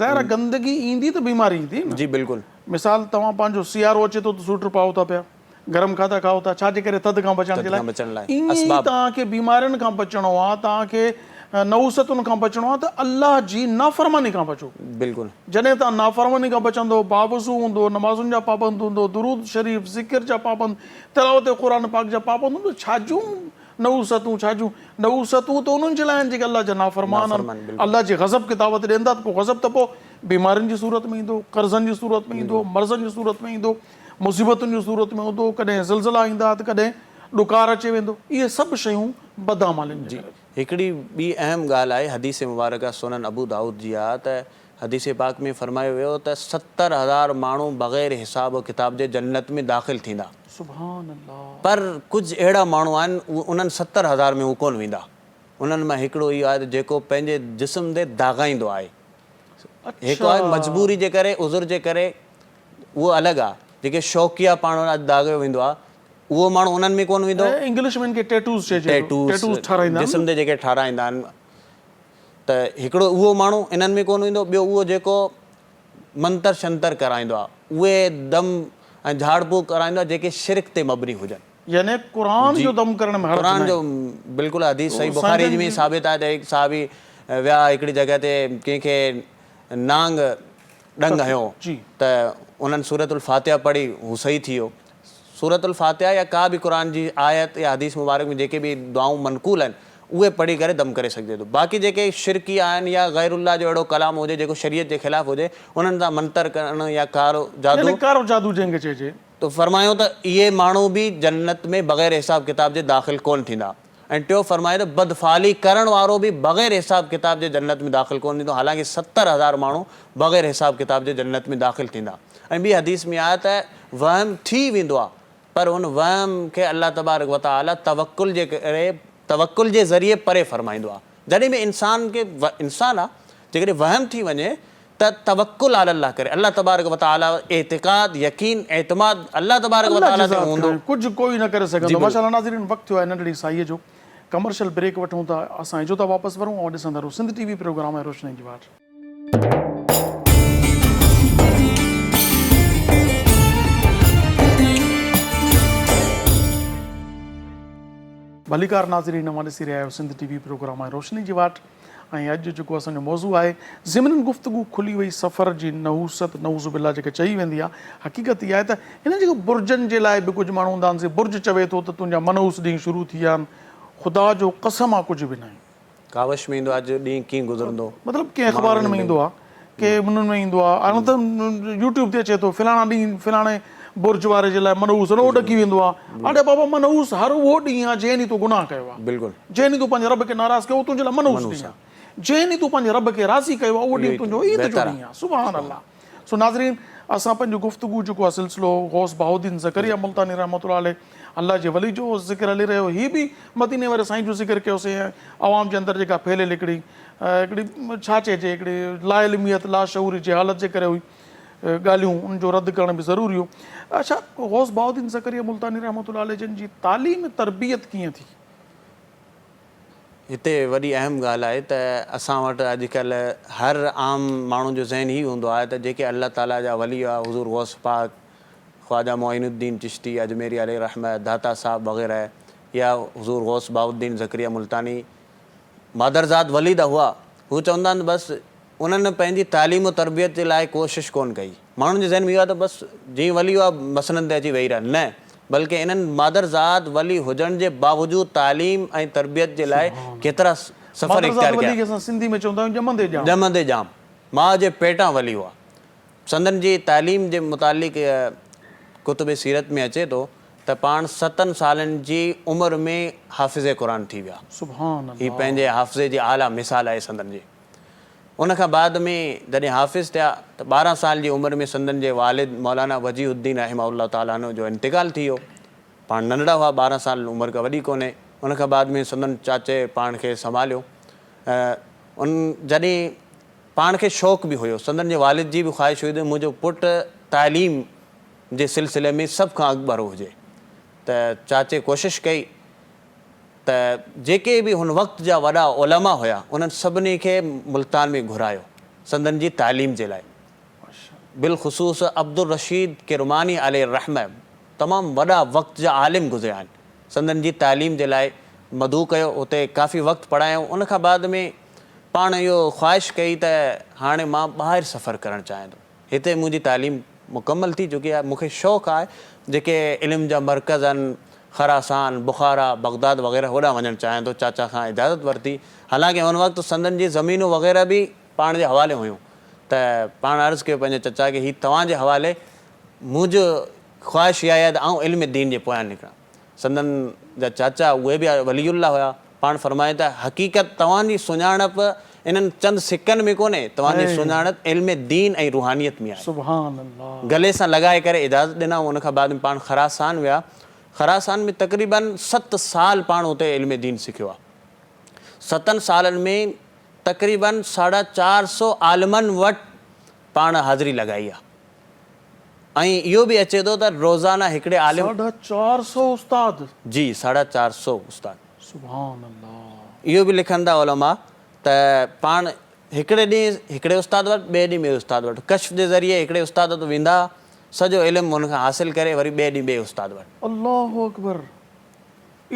ظاهر آهي گندگي ايندي ته بيماري ايندي نه. جي بلڪل. مثال توهان پنهنجو سيارو اچي ٿو ته سوئيٽر پائو ٿا پيا، گرم کاڌا کائو ٿا، ڇا جي ڪري ٿڌ کان بچڻ جي ٿڌ لاء. کان بچڻ لاء ائين ئي اسباب. توهان کي بيمارين کان بچڻو آهي، توهان کي نحوستن کان بچڻو آهي ته الله جي نافرماني کان بچو. بلڪل. جڏهن توهان نافرماني کان بچندو، باوضو هوندو، نمازن جا پابند هوندو، درود شريف، ذڪر جا پابند، تلاوت قرآن پاڪ جا پابند هوندو، ڇا جون نحوستون، ڇا جون نحوستون ته انهن جي لاء آهن جيڪي الله جا نافرمان آهن، الله جي غضب کي دعوت ڏين ٿا ته پوء غضب ته پوء بيمارين جي صورت ۾ ايندو، قرضن جي صورت ۾ ايندو، مرضن جي صورت ۾ ايندو، مصيبتن جي صورت ۾ ايندو، ڪڏهن زلزلا ايندا ته ڪڏهن ڏڪار اچي ويندو، اهي سڀ شيون بداعمالين جي ڪري. هڪڙي ٻي اهم ڳالهه آهي حديث مبارڪه سنن ابو دائود جي آهي ته حديث پاڪ ۾ فرمايو ويو ته 70 هزار ماڻهو بغير حساب و ڪتاب جي جنت ۾ داخل ٿيندا. سبحان الله. پر ڪجهه اهڙا ماڻهو آهن اهي انهن 70 هزار ۾ هو ڪونه ويندا. انهن مان هڪڙو اهو آهي ته جيڪو پنهنجي جسم تي داغائيندو آهي. هڪ آهي مجبوري جي ڪري عذر جي ڪري اهو الڳ آهي. جيڪي شوقيه پاڻ اڄ داغيو ويندو آهي اهو ماڻهو انهن ۾ ڪونه ويندو. انگلش ۾ ان کي ٽيٽوز چئجي ٿو. ٽيٽوز ٺهرائيندا آهن. جسم تي جيڪي ٺهرائيندا آهن. ته هڪڙو اهو ماڻهو انهن ۾ ڪونه ايندو، ٻيو اهو جيڪو منتر شنتر ڪرائيندو آهي، اهي دم ۽ جهاڙ ڦوڪ ڪرائيندو آهي جيڪي شرڪ تي مبني هجن. يعني قرآن جو دم ڪرڻ ۾ حرج قرآن ناهي. جو بلڪل حديث صحيح بخاري ۾ ثابت آهي ته هڪ صحابي ويا هڪڙي جڳهه تي ڪنهن کي نانگ ڏنگ هنيو ته انهن سورة الفاتحه پڙهي هو صحيح ٿي ويو. سورة الفاتحه يا ڪا به قرآن جي آيت يا حديث مبارڪ ۾ جيڪي به دعائون منقول آهن اهي پڙهي ڪري دم ڪري سگهجي ٿو. باقي جيڪي شرڪي آهن يا غير الله جو اهڙو ڪلام هجي جيڪو شريعت جي خلاف هجي انهن سان منتر ڪرڻ يا ڪارو جادو. يعني ڪارو جادو جنهن کي چئجي. ته فرمايو ته اهي ماڻهو به جنت ۾ بغير حساب ڪتاب جي داخل ڪونه ٿيندا ۽ ٽيو فرمايو ته بدفعلي ڪرڻ وارو به بغير حساب ڪتاب جي جنت ۾ داخل ڪونه ٿيندو حالانڪه 70 هزار ماڻهو بغير حساب ڪتاب جي جنت ۾ داخل ٿيندا ۽ ٻي حديث ۾ آهي ته وهم ٿي ويندو آهي. پر ان وهم کي الله تبارڪ و تعاليٰ توڪل جي ڪري توڪل جي ذريعي پري فرمائيندو آهي. جڏهن به انسان کي انسان آ جيڪڏهن وهم ٿي وڃي ته توڪل علي الله ڪري الله تبارڪ و تعاليٰ اعتقاد يقين اعتماد الله تبارڪ و الله تعاليٰ جي تي ذات هوندو. کان ڪجهه ڪوئي نه ڪري جي سگهندو. بلڪل. ماشاءالله ناظرين وقت ٿيو آهي ننڍڙي ساهيء جو ڪمرشل بريڪ وٺون ٿا اسان اجهو ٿا واپس ورون اوهان ڏسندا رهو سنڌ ٽي وي پروگرام ۽ روشني جي واٽ. ڀليڪار ناظرين اوهان ڏسي رهيا آهيو سنڌ ٽي وي پروگرام آهي روشني جي واٽ ۽ اڄ جيڪو اسان جو موضوع آهي ضمنن گفتگو کلي وئي سفر جي نحوست نعوذ بالله جيڪا چئي ويندي آهي حقيقت اها آهي ته هن جيڪو برجن جي لاء به ڪجهه ماڻهو هوندا آهن سي برج چوي ٿو ته تنهنجا منحوس ڏينهن شروع ٿي ويا آهن خدا جو قسم آ ڪجهه به ناهي. ڪاوش ۾ ايندو آ اڄ ڏينهن ڪيئن گذرندو. مطلب ڪنهن اخبارن ۾ ايندو آ ڪي انهن ۾ ايندو آ هاڻ ته يوٽيوب تي اچي ٿو فلاڻا ڏينهن فلاڻي برج واري جي لاء منحوس اهو ڏڪي ويندو آ اڙي بابا منحوس هر اهو ڏينهن آ جنهن ڏينهن تو گناهه ڪيو آ بلڪل جنهن ڏينهن تو پنهنجي رب کي ناراض ڪيو اهو تنهنجي لاء منحوس ڏينهن آ جنهن ڏينهن تو پنهنجي رب کي راضي ڪيو آ اهو ڏينهن تنهنجو عيد جو ڏينهن آ سبحان الله سو ناظرين اسان پنهنجو گفتگو جيڪو آ سلسلو غوث بهاؤالدين زڪريا ملتاني رحمة الله عليه الله جي ولي جو ذڪر هلي رهيو هي به مديني واري سائين جو ذڪر ڪيوسين ۽ عوام جي اندر جيڪا ڦهليل هڪڙي هڪڙي ڇا چئجي هڪڙي لاعلميت لاشعوري جهالت جي ڪري هئي ڳالهيون ان جو رد ڪرڻ به ضروري هو. اڇا غوث بهاؤالدين زڪريا ملتاني رحمة الله عليه جن جي تعليم تربيت ڪيئن ٿي؟ هتي وڏي اهم ڳالهه آهي ته اسان وٽ اڄڪلهه هر عام ماڻهو جو ذهن هي هوندو آهي ته جيڪي الله تعاليٰ جا ولي هئا حضور غوث پاڪ، خواجه معين الدين چشتي اجميري عليه الرحمة، داتا صاحب وغيره يا حضور غوث بهاؤالدين زڪريا ملتاني مادرزاد ولي ته هئا، هو چوندا آهن ته بس انهن پنهنجي تعليم و تربيت جي لاء ڪوشش ڪونه ڪئي. ماڻهن جي ذهن ۾ اهو آهي ته بس جيئن ولي هئا مسندن تي اچي ويهي رهيا. نه بلڪه انهن مادرزاد ولي هجڻ جي باوجود تعليم ۽ تربيت جي لاء ڪيترا سفر مادرزاد اختيار ولي ڪيا. کي اسان سنڌي ۾ چوندا آهيون ڄمندي ڄام. ڄمندي ڄام. ماء جي پيٽان ولي هئا. سندن جي تعليم جي متعلق ڪتب سيرت ۾ اچي ٿو ته پاڻ ستن سالن جي عمر ۾ حافظ قرآن ٿي ويا. سبحان هي الله. پنهنجي حافظي جي اعليٰ مثال آهي سندن جي. ان کان بعد ۾ جڏهن حافظ ٿيا ته 12 سال جي عمر ۾ سندن جي والد مولانا وجيه الدين رحمه الله تعالٰي عنه جو انتقال ٿي ويو. پاڻ ننڍڙا هئا 12 سال عمر ڪا وڏي ڪونهي. ان کان بعد ۾ سندن چاچي پاڻ کي سنڀاليو. ان جڏهن پاڻ کي شوق به هيو. سندن جي والد جي به خواهش هئي ته منهنجو پٽ تعليم جي سلسلي ۾ سڀ کان اڳڀرو هجي ته چاچي ڪوشش ڪئي ته جيڪي به هن وقت جا وڏا علماء هيا انهن سڀني کي ملتان ۾ گهرايو سندن جي تعليم جي لاء بالخصوص عبدالرشيد ڪرماني عليه الرحمة تمام وڏا وقت جا عالم گذريا آهن سندن جي تعليم جي لاء مدعو ڪيو اتي ڪافي وقت پڙهايائون ان کان بعد ۾ پاڻ اهو خواهش ڪئي ته هاڻي مان ٻاهر سفر ڪرڻ چاهيان ٿو. هتي منهنجي تعليم مڪمل ٿي چڪي آهي. مون کي شوق آهي جيڪي علم جا مرڪز آهن خراسان، بخارا، بغداد وغيره هوڏانهن وڃڻ چاهيان ٿو. چاچا کان اجازت ورتي. حالانڪه ان وقت سندن جي زمينون وغيره به پاڻ جي حوالي هيون ته پاڻ عرض ڪيو پنهنجي چچا کي هي توهان جي حوالي منهنجو خواهش اها آهي ته آئون علم دين جي پويان نڪران. سندن جا چاچا اهي به ولي الله هيا، پاڻ فرمايو ته حقيقت توهان جي سڃاڻپ انهن چند سڪن ۾ ڪونهي، توهان جي سڃاڻپ علم دين ۽ روحانيت ۾ آهي. سبحان الله. گلي سان لڳائي ڪري اجازت ڏنائون، ان کان بعد ۾ پاڻ خراسان ويا، خراسان ۾ تقريباً ست سال پاڻ اتي علم دين سکيو آهي. ستن سالن ۾ تقريباً ساڍا چار سو عالمن وٽ پاڻ حاضري لڳائي آهي. ۽ اهو به اچي ٿو ته روزانه هڪڙي عالم. ساڍا چار سو استاد. جي ساڍا چار سو استاد. سبحان الله. اهو به لکن ٿا علماء ته پاڻ هڪڙي ڏينهن هڪڙي استاد وٽ ٻئي ڏينهن ٻئي استاد وٽ ڪشف جي ذريعي هڪڙي استاد وٽ ويندا ها سڄو علم ان کان حاصل ڪري وري ٻئي ڏينهن ٻئي استاد وٽ. الله اڪبر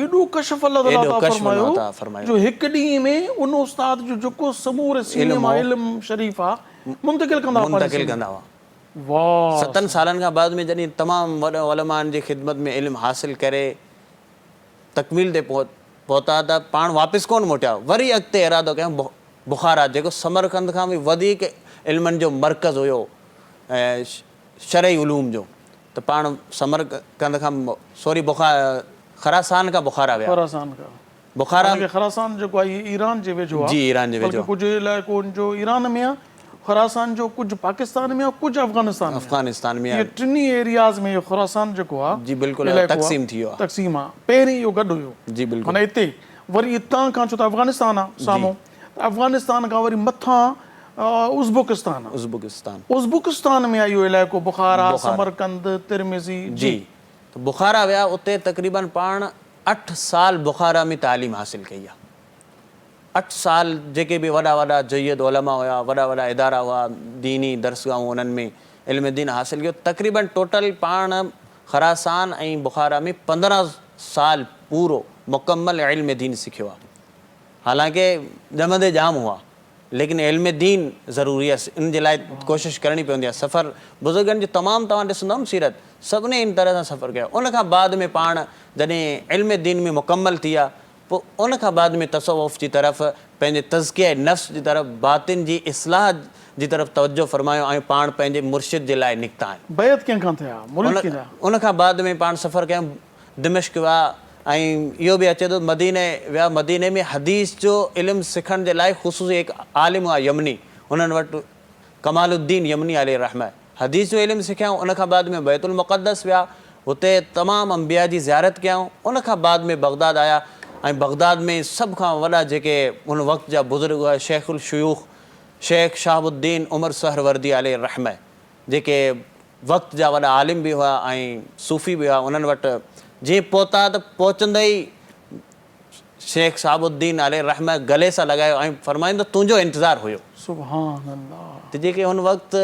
ايڏو ڪشف الله تعالي ايڏو عطا ڪشف الله فرمايو عطا فرمايو. جو هڪ ڏينهن ۾ ان استاد جو جيڪو سموري سيني علم مان هو. علم شريف آ منتقل ڪندا هئا پنهنجي منتقل سيني ڪندا هئا. واه ستن سالن کان بعد ۾ جڏهن تمام وڏن علمائن جي خدمت ۾ علم حاصل ڪري تڪميل تي پهتا ته پاڻ واپس ڪونه موٽيا وري اڳتي ارادو ڪيائون بخارا جيڪو سمرقند کان به وڌيڪ علمن جو مرڪز هيو شرعي علوم جو ته پاڻ سمرقند کان سوري خراسان کان بخارا ويا. خراسان کان بخارا معنيٰ خراسان جيڪو آهي اهي ايران جي ويجهو آهي جي ايران جي ويجهو بلڪه ڪجهه علائقو ان جو ايران ۾ آهي. خراسان جو ڪجهه پاڪستان ۾ آهي ڪجهه افغانستان ۾ آهي. افغانستان ۾ اهي آهي. ٽنهي ايرياز ۾ اهو خراسان جيڪو آهي جي بلڪل علائقو آهي تقسيم ٿي ويو آهي. تقسيم آهي پهرين اهو گڏ هيو. جي بلڪل. معنيٰ اتي وري اتان کان ڇو ته افغانستان آهي سامهون ته افغانستان کان وري مٿان ازبڪستان آهي. ازبڪستان. ازبڪستان ۾ آهي اهو علائقو بخارا، بخارا. سمرقند، ترمذي جي جي. ته بخارا ويا اتي تقريبن پاڻ اٺ سال بخارا ۾ تعليم حاصل ڪئي آهي. اٺ سال جيڪي به وڏا وڏا جيد علماء هيا، وڏا وڏا ادارا هئا، ديني درسگاهون انهن ۾ علم دين حاصل ڪيو. تقريباً ٽوٽل پاڻ خراسان ۽ بخارا ۾ 15 سال پورو مڪمل علم دين سکيو آهي. حالانڪه ڄمندي ڄام هئا، ليڪن علم دين ضروري آهي، ان جي لاء ڪوشش ڪرڻي پوندي آهي. سفر بزرگن جو تمام توهان ڏسندؤ نه سيرت، سڀني ان طرح سان سفر ڪيو. ان کان بعد ۾ پاڻ جڏهن علم دين ۾ مڪمل ٿي ويا پوء ان کان بعد ۾ تصوف جي طرف پنهنجي تزڪيه نفس جي طرف باطن جي اصلاح جي طرف توجه فرمايو ۽ پاڻ پنهنجي مرشد جي لاء نڪتا آهن. بيعت ڪنهن کان ٿيا؟ مريد ڪنهن جا؟ ان کان بعد ۾ پاڻ سفر ڪيائون دمشق ويا ۽ اهو به اچي ٿو مديني ويا مديني ۾ حديث جو علم سکڻ جي لاء خصوصي هڪ عالم هئا يمني انهن وٽ ڪمال الدين يمني عليه الرحمة حديث جو علم سکيائون ان کان بعد ۾ بيت المقدس ويا اتي تمام انبياء جي زيارت ڪيائون ان کان بعد ۾ بغداد آيا ۽ بغداد ۾ سڀ کان وڏا جيڪي ان وقت جا بزرگ هئا شيخ الشيوخ شيخ شهاب الدين عمر سهروردي عليه الرحمة جيڪي وقت جا وڏا عالم به هئا ۽ صوفي به هئا انهن وٽ جيئن پهتا ته پهچندي ئي شيخ شهاب الدين عليه الرحمة گلي سان لڳايو ۽ فرمايائين ته تنهنجو انتظار هيو. سبحان الله. ته جيڪي ان وقت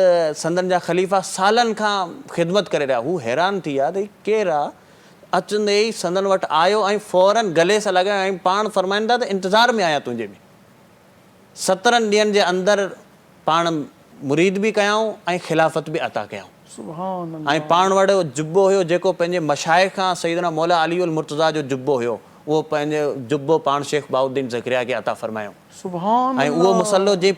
سندن جا خليفا سالن کان خدمت ڪري رهيا هو حيران ٿي ويا ته هي ڪير آ؟ اچندي ئي سندن وٽ آيو ۽ فوراً گلي سان لڳايو ۽ پاڻ فرمائن ٿا ته انتظار ۾ آهيان تنهنجي ۾. سترن ڏينهن جي اندر پاڻ مريد به ڪيائون ۽ خلافت به عطا ڪيائون. سبحان الله. ۽ پاڻ وٽ اهو جبو هيو جيڪو پنهنجي مشائخ کان سيدنا مولا علي المرتضيٰ جو جبو هيو اهو پنهنجو جبو پاڻ شيخ بهاءالدين زڪريا کي عطا فرمايائون. سبحان ۽ اهو الله. مصلو جنهن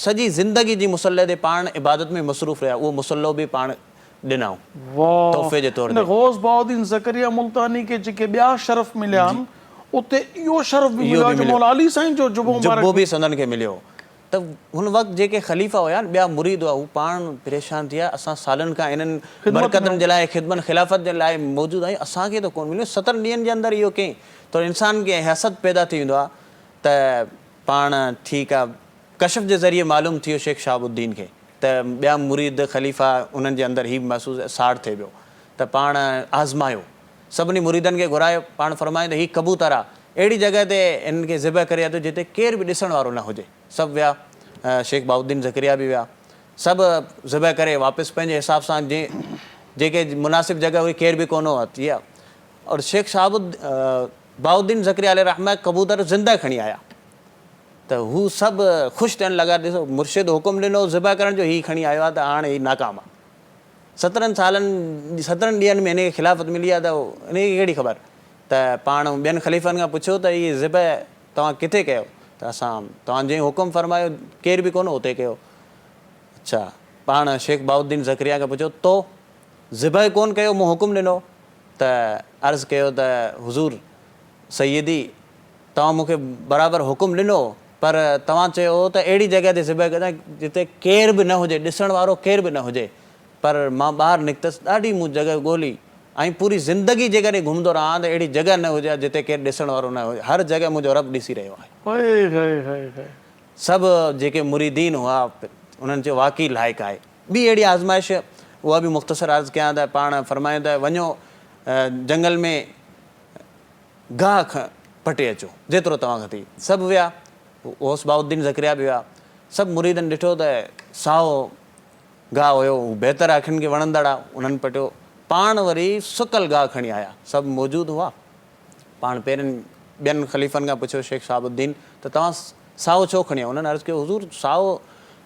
سڄي زندگي جي مصلي تي پاڻ عبادت ۾ مصروف رهيا اهو مصلو به پاڻ ڏنائون واھ تحفي جي طور ان تي. غوث بهاءالدين زڪريا ملتاني کي جيڪي ٻيا شرف مليا آهن اتي اهو شرف به اهو مليو به آهي جو مليو. مولا علي سائين جو جبو مبارڪ جبو به سندن کي مليو. ته هن وقت جيڪي خليفا هيا ٻيا مريد هئا هو پاڻ پريشان ٿي ويا اسان سالن کان انهن برڪتن جي لاء خدمن خلافت جي لاء موجود آهيون اسان کي ته ڪونه مليو ستن ڏينهن جي اندر اهو ڪئين ته انسان کي حسد پيدا ٿي ويندو آهي ته پاڻ ٺيڪ آهي ڪشف جي ذريعي معلوم ٿي ويو شيخ شهاب الدين کي ته ٻيا مريد خليفا انهن جي اندر هي محسوس ساڙ ٿئي پيو ته پاڻ آزمايو سڀني مريدن کي گهرايو پاڻ فرمايو ته هي ڪبوتر آ اهڙي جڳهه تي هنن کي ذبح ڪري اچو جتي ڪير به ڏسڻ وارو نه هجي. سڀ ويا، شيخ بهاءالدين زڪريا به ويا. سڀ ذبح ڪري واپس پنهنجي حساب سان جنهن جيڪي مناسب جڳهه هئي ڪير به ڪونه هو ٿي ويا. اور شيخ شهاب بهاءالدين زڪريا عليه الرحمة ڪبوتر زنده کڻي آيا ته هو سڀ خوش ٿيڻ لڳا ڏسو مرشد حڪم ڏنو ذبح ڪرڻ جو هي کڻي آيو آهي ته هاڻ هي ناڪام آهي. سترهن سالن سترهن ڏينهن ۾ هن کي خلافت ملي آهي ته هن کي ڪهڙي خبر ته پاڻ ٻين خليفن کان پڇيو ته هي ذبح توهان ڪٿي ڪيو ته اسان توهان جنهن حڪم فرمايو ڪير به ڪونه اتي ڪيو. اڇا پاڻ شيخ بهاءالدين زڪريا کان پڇيو تو ذبح ڪونه ڪيو مون حڪم ڏنو ته عرض ڪيو ته حضور سيدي توهان مون کي برابر حڪم ڏنو پر توهان چيو هو ته اهڙي جڳهه تي ذبح ڪجان جتي ڪير به نه هجي ڏسڻ وارو ڪير به نه هجي پر مان ٻاهر نڪتس، ڏاڍي مون جڳهه ڳولي ۽ پوري زندگي جيڪڏهن گهمندو رهان ته اهڙي جڳهه نه هجي ها جتي ڪير ڏسڻ وارو نه هجي، هر جڳهه منهنجو رب ڏسي رهيو آهي. هئي هئي هئي هئي. سڀ جيڪي مريدين هئا انهن چيو واقعي لائق آهي. ٻي اهڙي آزمائش اها به مختصر عرض ڪيان ته پاڻ فرمايو ته وڃو جنگل ۾ گاهه پٽي اچو جيترو توهان کان ٿئي. سڀ ويا، غوث بهاءالدين زڪريا به ويا، سڀ مريدن ڏٺو ته سائو گاهه هيو، هو بهتر اکين کي وڻندڙ آ، انهن پٽيو. پاڻ وري سڪل گاهه کڻي آيا. سڀ موجود هئا. پاڻ پهرين ٻين خليفن کان پڇيو شيخ شهاب الدين ته توهان سائو ڇو کڻي آيو؟ انهن عرض ڪيو حضور سائو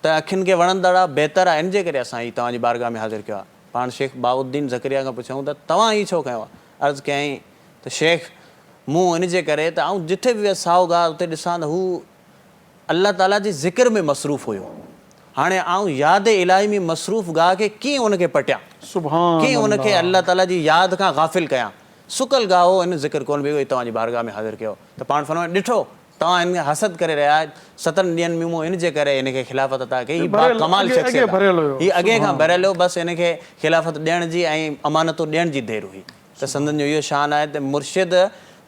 ته اکين کي وڻندڙ آ، بهتر آ، ان جي ڪري اسان هي توهان جي بارگاهه ۾ حاضر ڪيو آ. پاڻ شيخ بهاء الدين زڪريا کان پڇيائون ته توهان هي ڇو کنيو آ؟ عرض ڪيائين ته شيخ مون ان جي ڪري ته آئون جٿي به ويس سائو گاهه اتي ڏسان ته هو الله تعاليٰ جي ذڪر ۾ مصروف هيو. هاڻي آئون ياد الاهي ۾ مصروف گاهه کي ڪيئن ان کي پٽيان؟ سبحان ڪيئن ان کي الله. الله تعاليٰ جي ياد کان غافل ڪيان؟ سڪل گاهه هو، ان ذڪر ڪونه پيو ڪيو، توهان جي بارگاهه ۾ حاضر ڪيو ته پاڻ فرمايو، ڏٺو! توهان هن کي حسد ڪري رهيا آهيو، ستن ڏينهن ۾ مون ان جي ڪري هن کي خلافت عطا ڪئي، هي باڪمال شخصيت آهي، هي اڳي کان ڀريل هو، بس هن کي خلافت ڏيڻ جي ۽ امانتون ڏيڻ جي دير هئي. ته سندن جو اهو شان آهي ته مرشد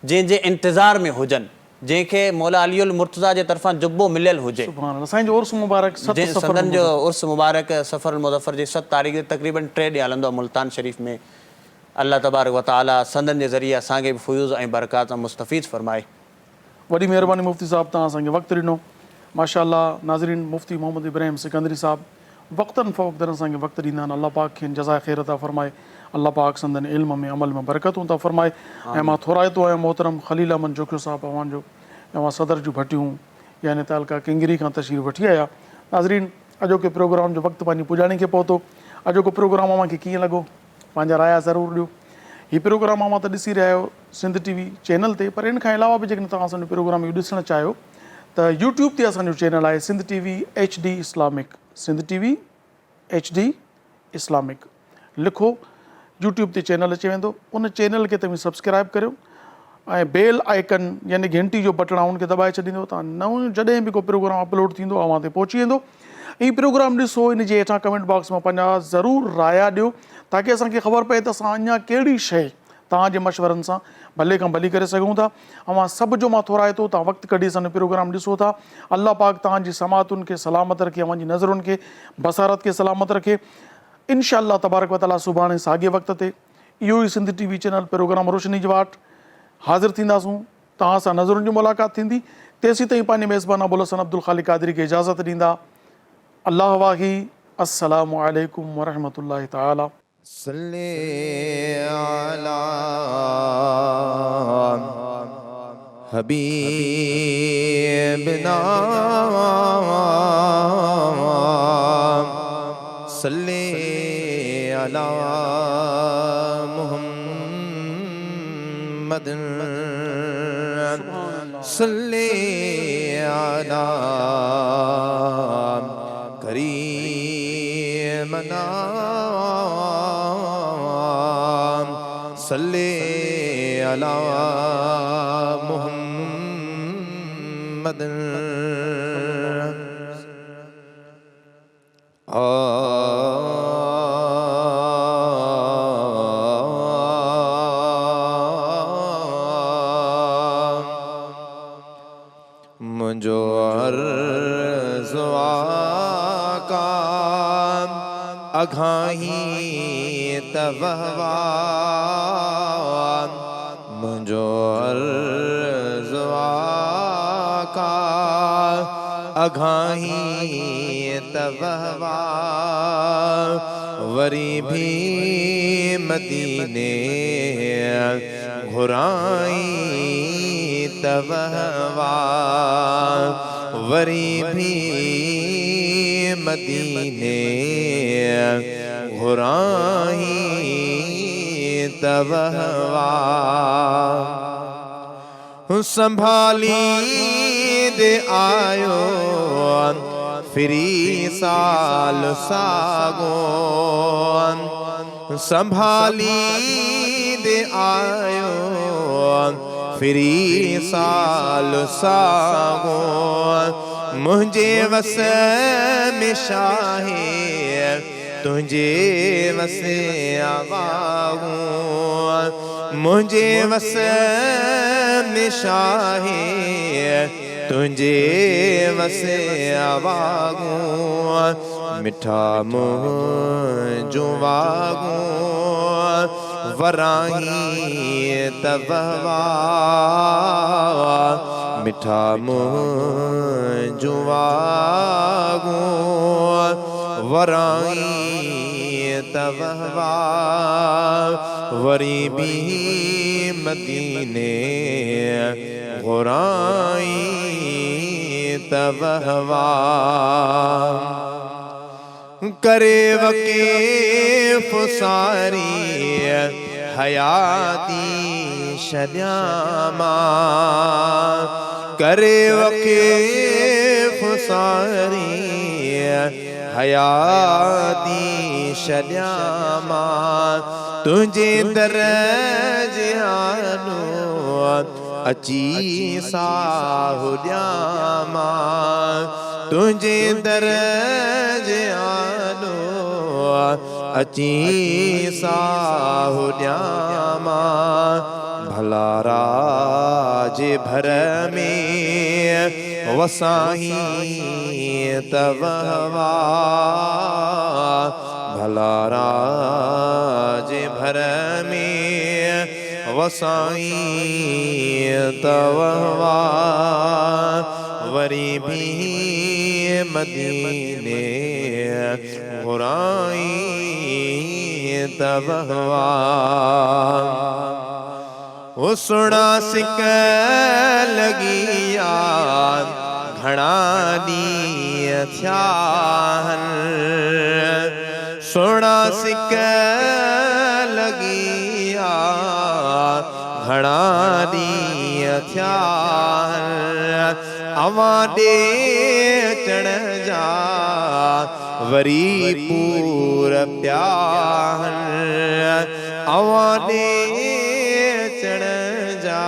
جنهن جي انتظار ۾ هجن، جنهن کي مولا علي المرتضيٰ جي طرفان جبو مليل هجي. سبحان الله سائين جو عرس مبارڪ ست جنهن صفر سندن جو المظفر. عرس مبارڪ صفر المظفر جي ست تاريخ تي تقريباً ٽي ڏينهن هلندو آهي ملتان شريف ۾. الله تبارڪ وتعاليٰ سندن جي ذريعي اسان کي به فيوض ۽ برڪات سان مستفيض فرمائي. وڏي مهرباني مفتي صاحب توهان اسان کي وقت ڏنو. ماشاء الله ناظرين مفتي محمد ابراهيم سڪندري صاحب وقتن فوقتن اسان کي وقت ڏيندا آهن الله پاڪ کين جزاء خير عطا فرمائي الله پاڪ سندن علم ۾ عمل ۾ برڪتون عطا فرمائي ۽ مان ٿورائتو آهيان محترم خليل احمد جوکيو صاحب اوهان جو اوهان صدر جون ڀٽيون يعني تعلقه ڪنگري کان تشريف وٺي آيا ناظرين اڄوڪي پروگرام جو وقت پنهنجي پڄاڻي کي پهتو اڄوڪو پروگرام اوهان کي ڪيئن لڳو پنهنجا رايا ضرور ڏيو. هي پروگرام اوهان ته ڏسي رهيا آهيو سنڌ ٽي وي چينل تي پر ان کان علاوه به جيڪڏهن توهان اسان جو پروگرام اهو ڏسڻ چاهيو ته يوٽيوب تي اسان جو چينل آهي Sindh T V H D Islamic Sindh T V H D Islamic لکو يوٽيوب تي چينل اچي ويندو ان چينل کي توهين سبسڪرائب ڪريو ۽ بيل آئيڪن يعني گهنٽي جو بٽڻ آهي ان کي دٻائي ڇڏيندو ته نئون جڏهن به ڪو پروگرام اپلوڊ ٿيندو اوهان تي پهچي ويندو ۽ پروگرام ڏسو ان جي هيٺان ڪمينٽ باڪس ۾ پنهنجا ضرور رايا ڏيو تاڪي اسان کي خبر پئي ته اسان اڃا ڪهڙي شيء توهان جي مشورن سان ڀلي کان ڀلي ڪري سگهون ٿا اوهان سڀ جو مان ٿورائتو توهان وقت ڪڍي اسان جو پروگرام ڏسو ٿا الله پاڪ توهان جي سماعتن کي سلامت رکي اوهان جي نظرن کي بصارت کي سلامت رکي انشاء الله تبارڪ وتعالي سڀاڻي ساڳي وقت تي اهو ئي Sindh T V channel programme روشني جي واٽ حاضر ٿينداسون توهان سان نظرن جي ملاقات ٿيندي تيسين تائين پنهنجي ميزبان ابوالحسن عبدالخالق قادري کي اجازت ڏيندا الله واهي السلام عليڪم ورحمة الله تعالي. صلي علي حبيبنا صلي علي محمد صلي علي ڪريمنا صلي علي محمد. منهنجو عرض آقا اگهائين ته وهوا منهنجو عرض آقا اگهائين ته وهوا وري ڀي مديني گهرائين ته وهوا وري ڀي مديني گهرائين ته وهوا سنڀاليندي آيو ڦري سال ساڳو سنڀاليندي آيو ڦري سال ساڳو منهنجي وس ۾ شاهي تنهنجي وس آواگون منهنجي وس ۾ شاهي تنهنجي وس آواگون مٺا منهنجون واڳون وراهين ته وهوا مٺا منهنجون واڳون ورائين ته وهوا وري به مديني گهرائين ته وهوا ڪري وقيف ساري حياتي ڇڏيان مان ڪري وقيف ساري حياتي ڇڏيان مان تنهنجي در جي آڏو. اچي ساهه ڏيان مان تنهنجي در جي آڏو اچي ساهه ڏيان مان ڀلارا جي ڀر ۾ وساهين ته وهوا ڀلارا جي ڀر ۾ وسائين ته وهوا وري به مديني گهرائين ته وهوا او سهڻا سڪ لڳي آ گهڻا ڏينهن ٿيا هن سهڻا سڪ لڳي آ گهڻا ڏينهن ٿيا هن اوهان ڏي اچڻ جا وري پور پيا هن اوهان ڏي اچڻ جا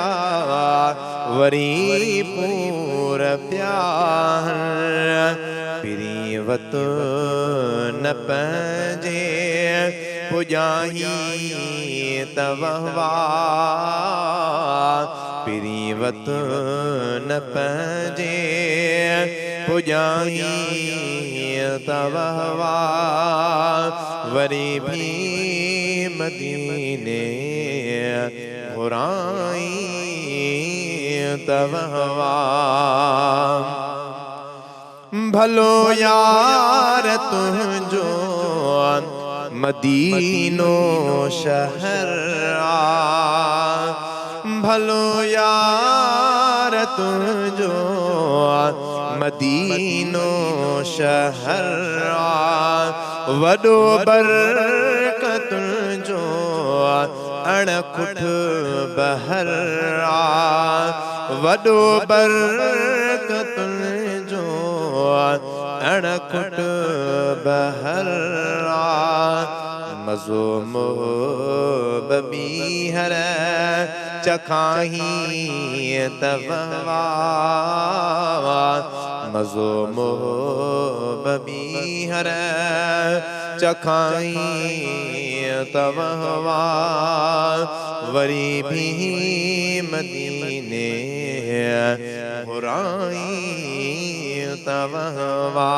وري پور پيا هن پرين وطن پنهنجي پڄاهين ته وهوا پرين وطن پنهنجي پڄاهين ته وهوا وري ڀي مديني گهرائين ته وهوا ڀلو يار تنهنجو مدينو شهر آ ڀلو يار تنهنجو مدينو شهر آ وڏو برڪتن جو اڻ کٽ بحر آ وڏو برڪتن جو اڻ کٽ بحر آ مزو محب ٻيهر چکاهين ته وهوا مزو محب ٻيهر چکائين ته وهوا وري ڀي مديني گهرائين ته وهوا.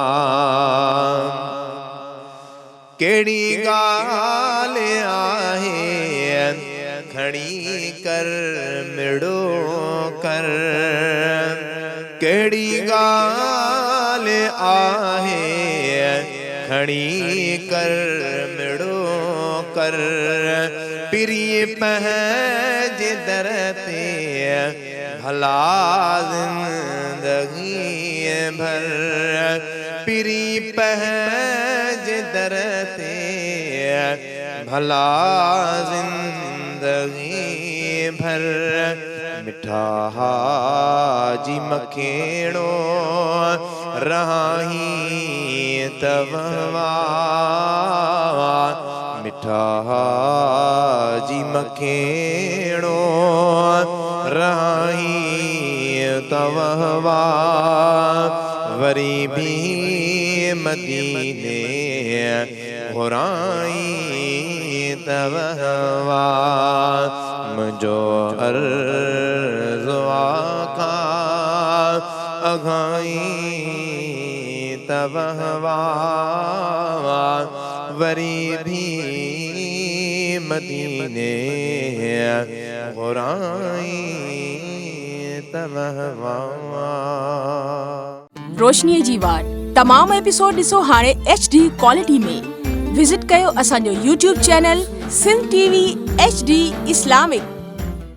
ڪهڙي ڳالهه آهي کڻي ڪر مڙو ڪر ڪهڙي ڳالهه آهي کڻي ڪر مڙو ڪر پرين پنهنجي در تي ڀلا زندگيء ڀر پرين پنهنجي در تي ڀلا زندگيء ڀر مٺا حاجي مکيڻو رهائين ته وهوا مٺا حاجي مکيڻو رهائين ته وهوا وري به مديني گهرائين ته وهوا منهنجو عرض آقا اگهائين ته وهوا وري ڀي مديني گهرائين ته وهوا. روشنيء جي واٽ تمام ايپيسوڊ ڏسو هاڻي ايڇ ڊي ڪوالٽي ۾ وزٽ ڪيو اسان جو YouTube channel Sindh T V H D Islamic.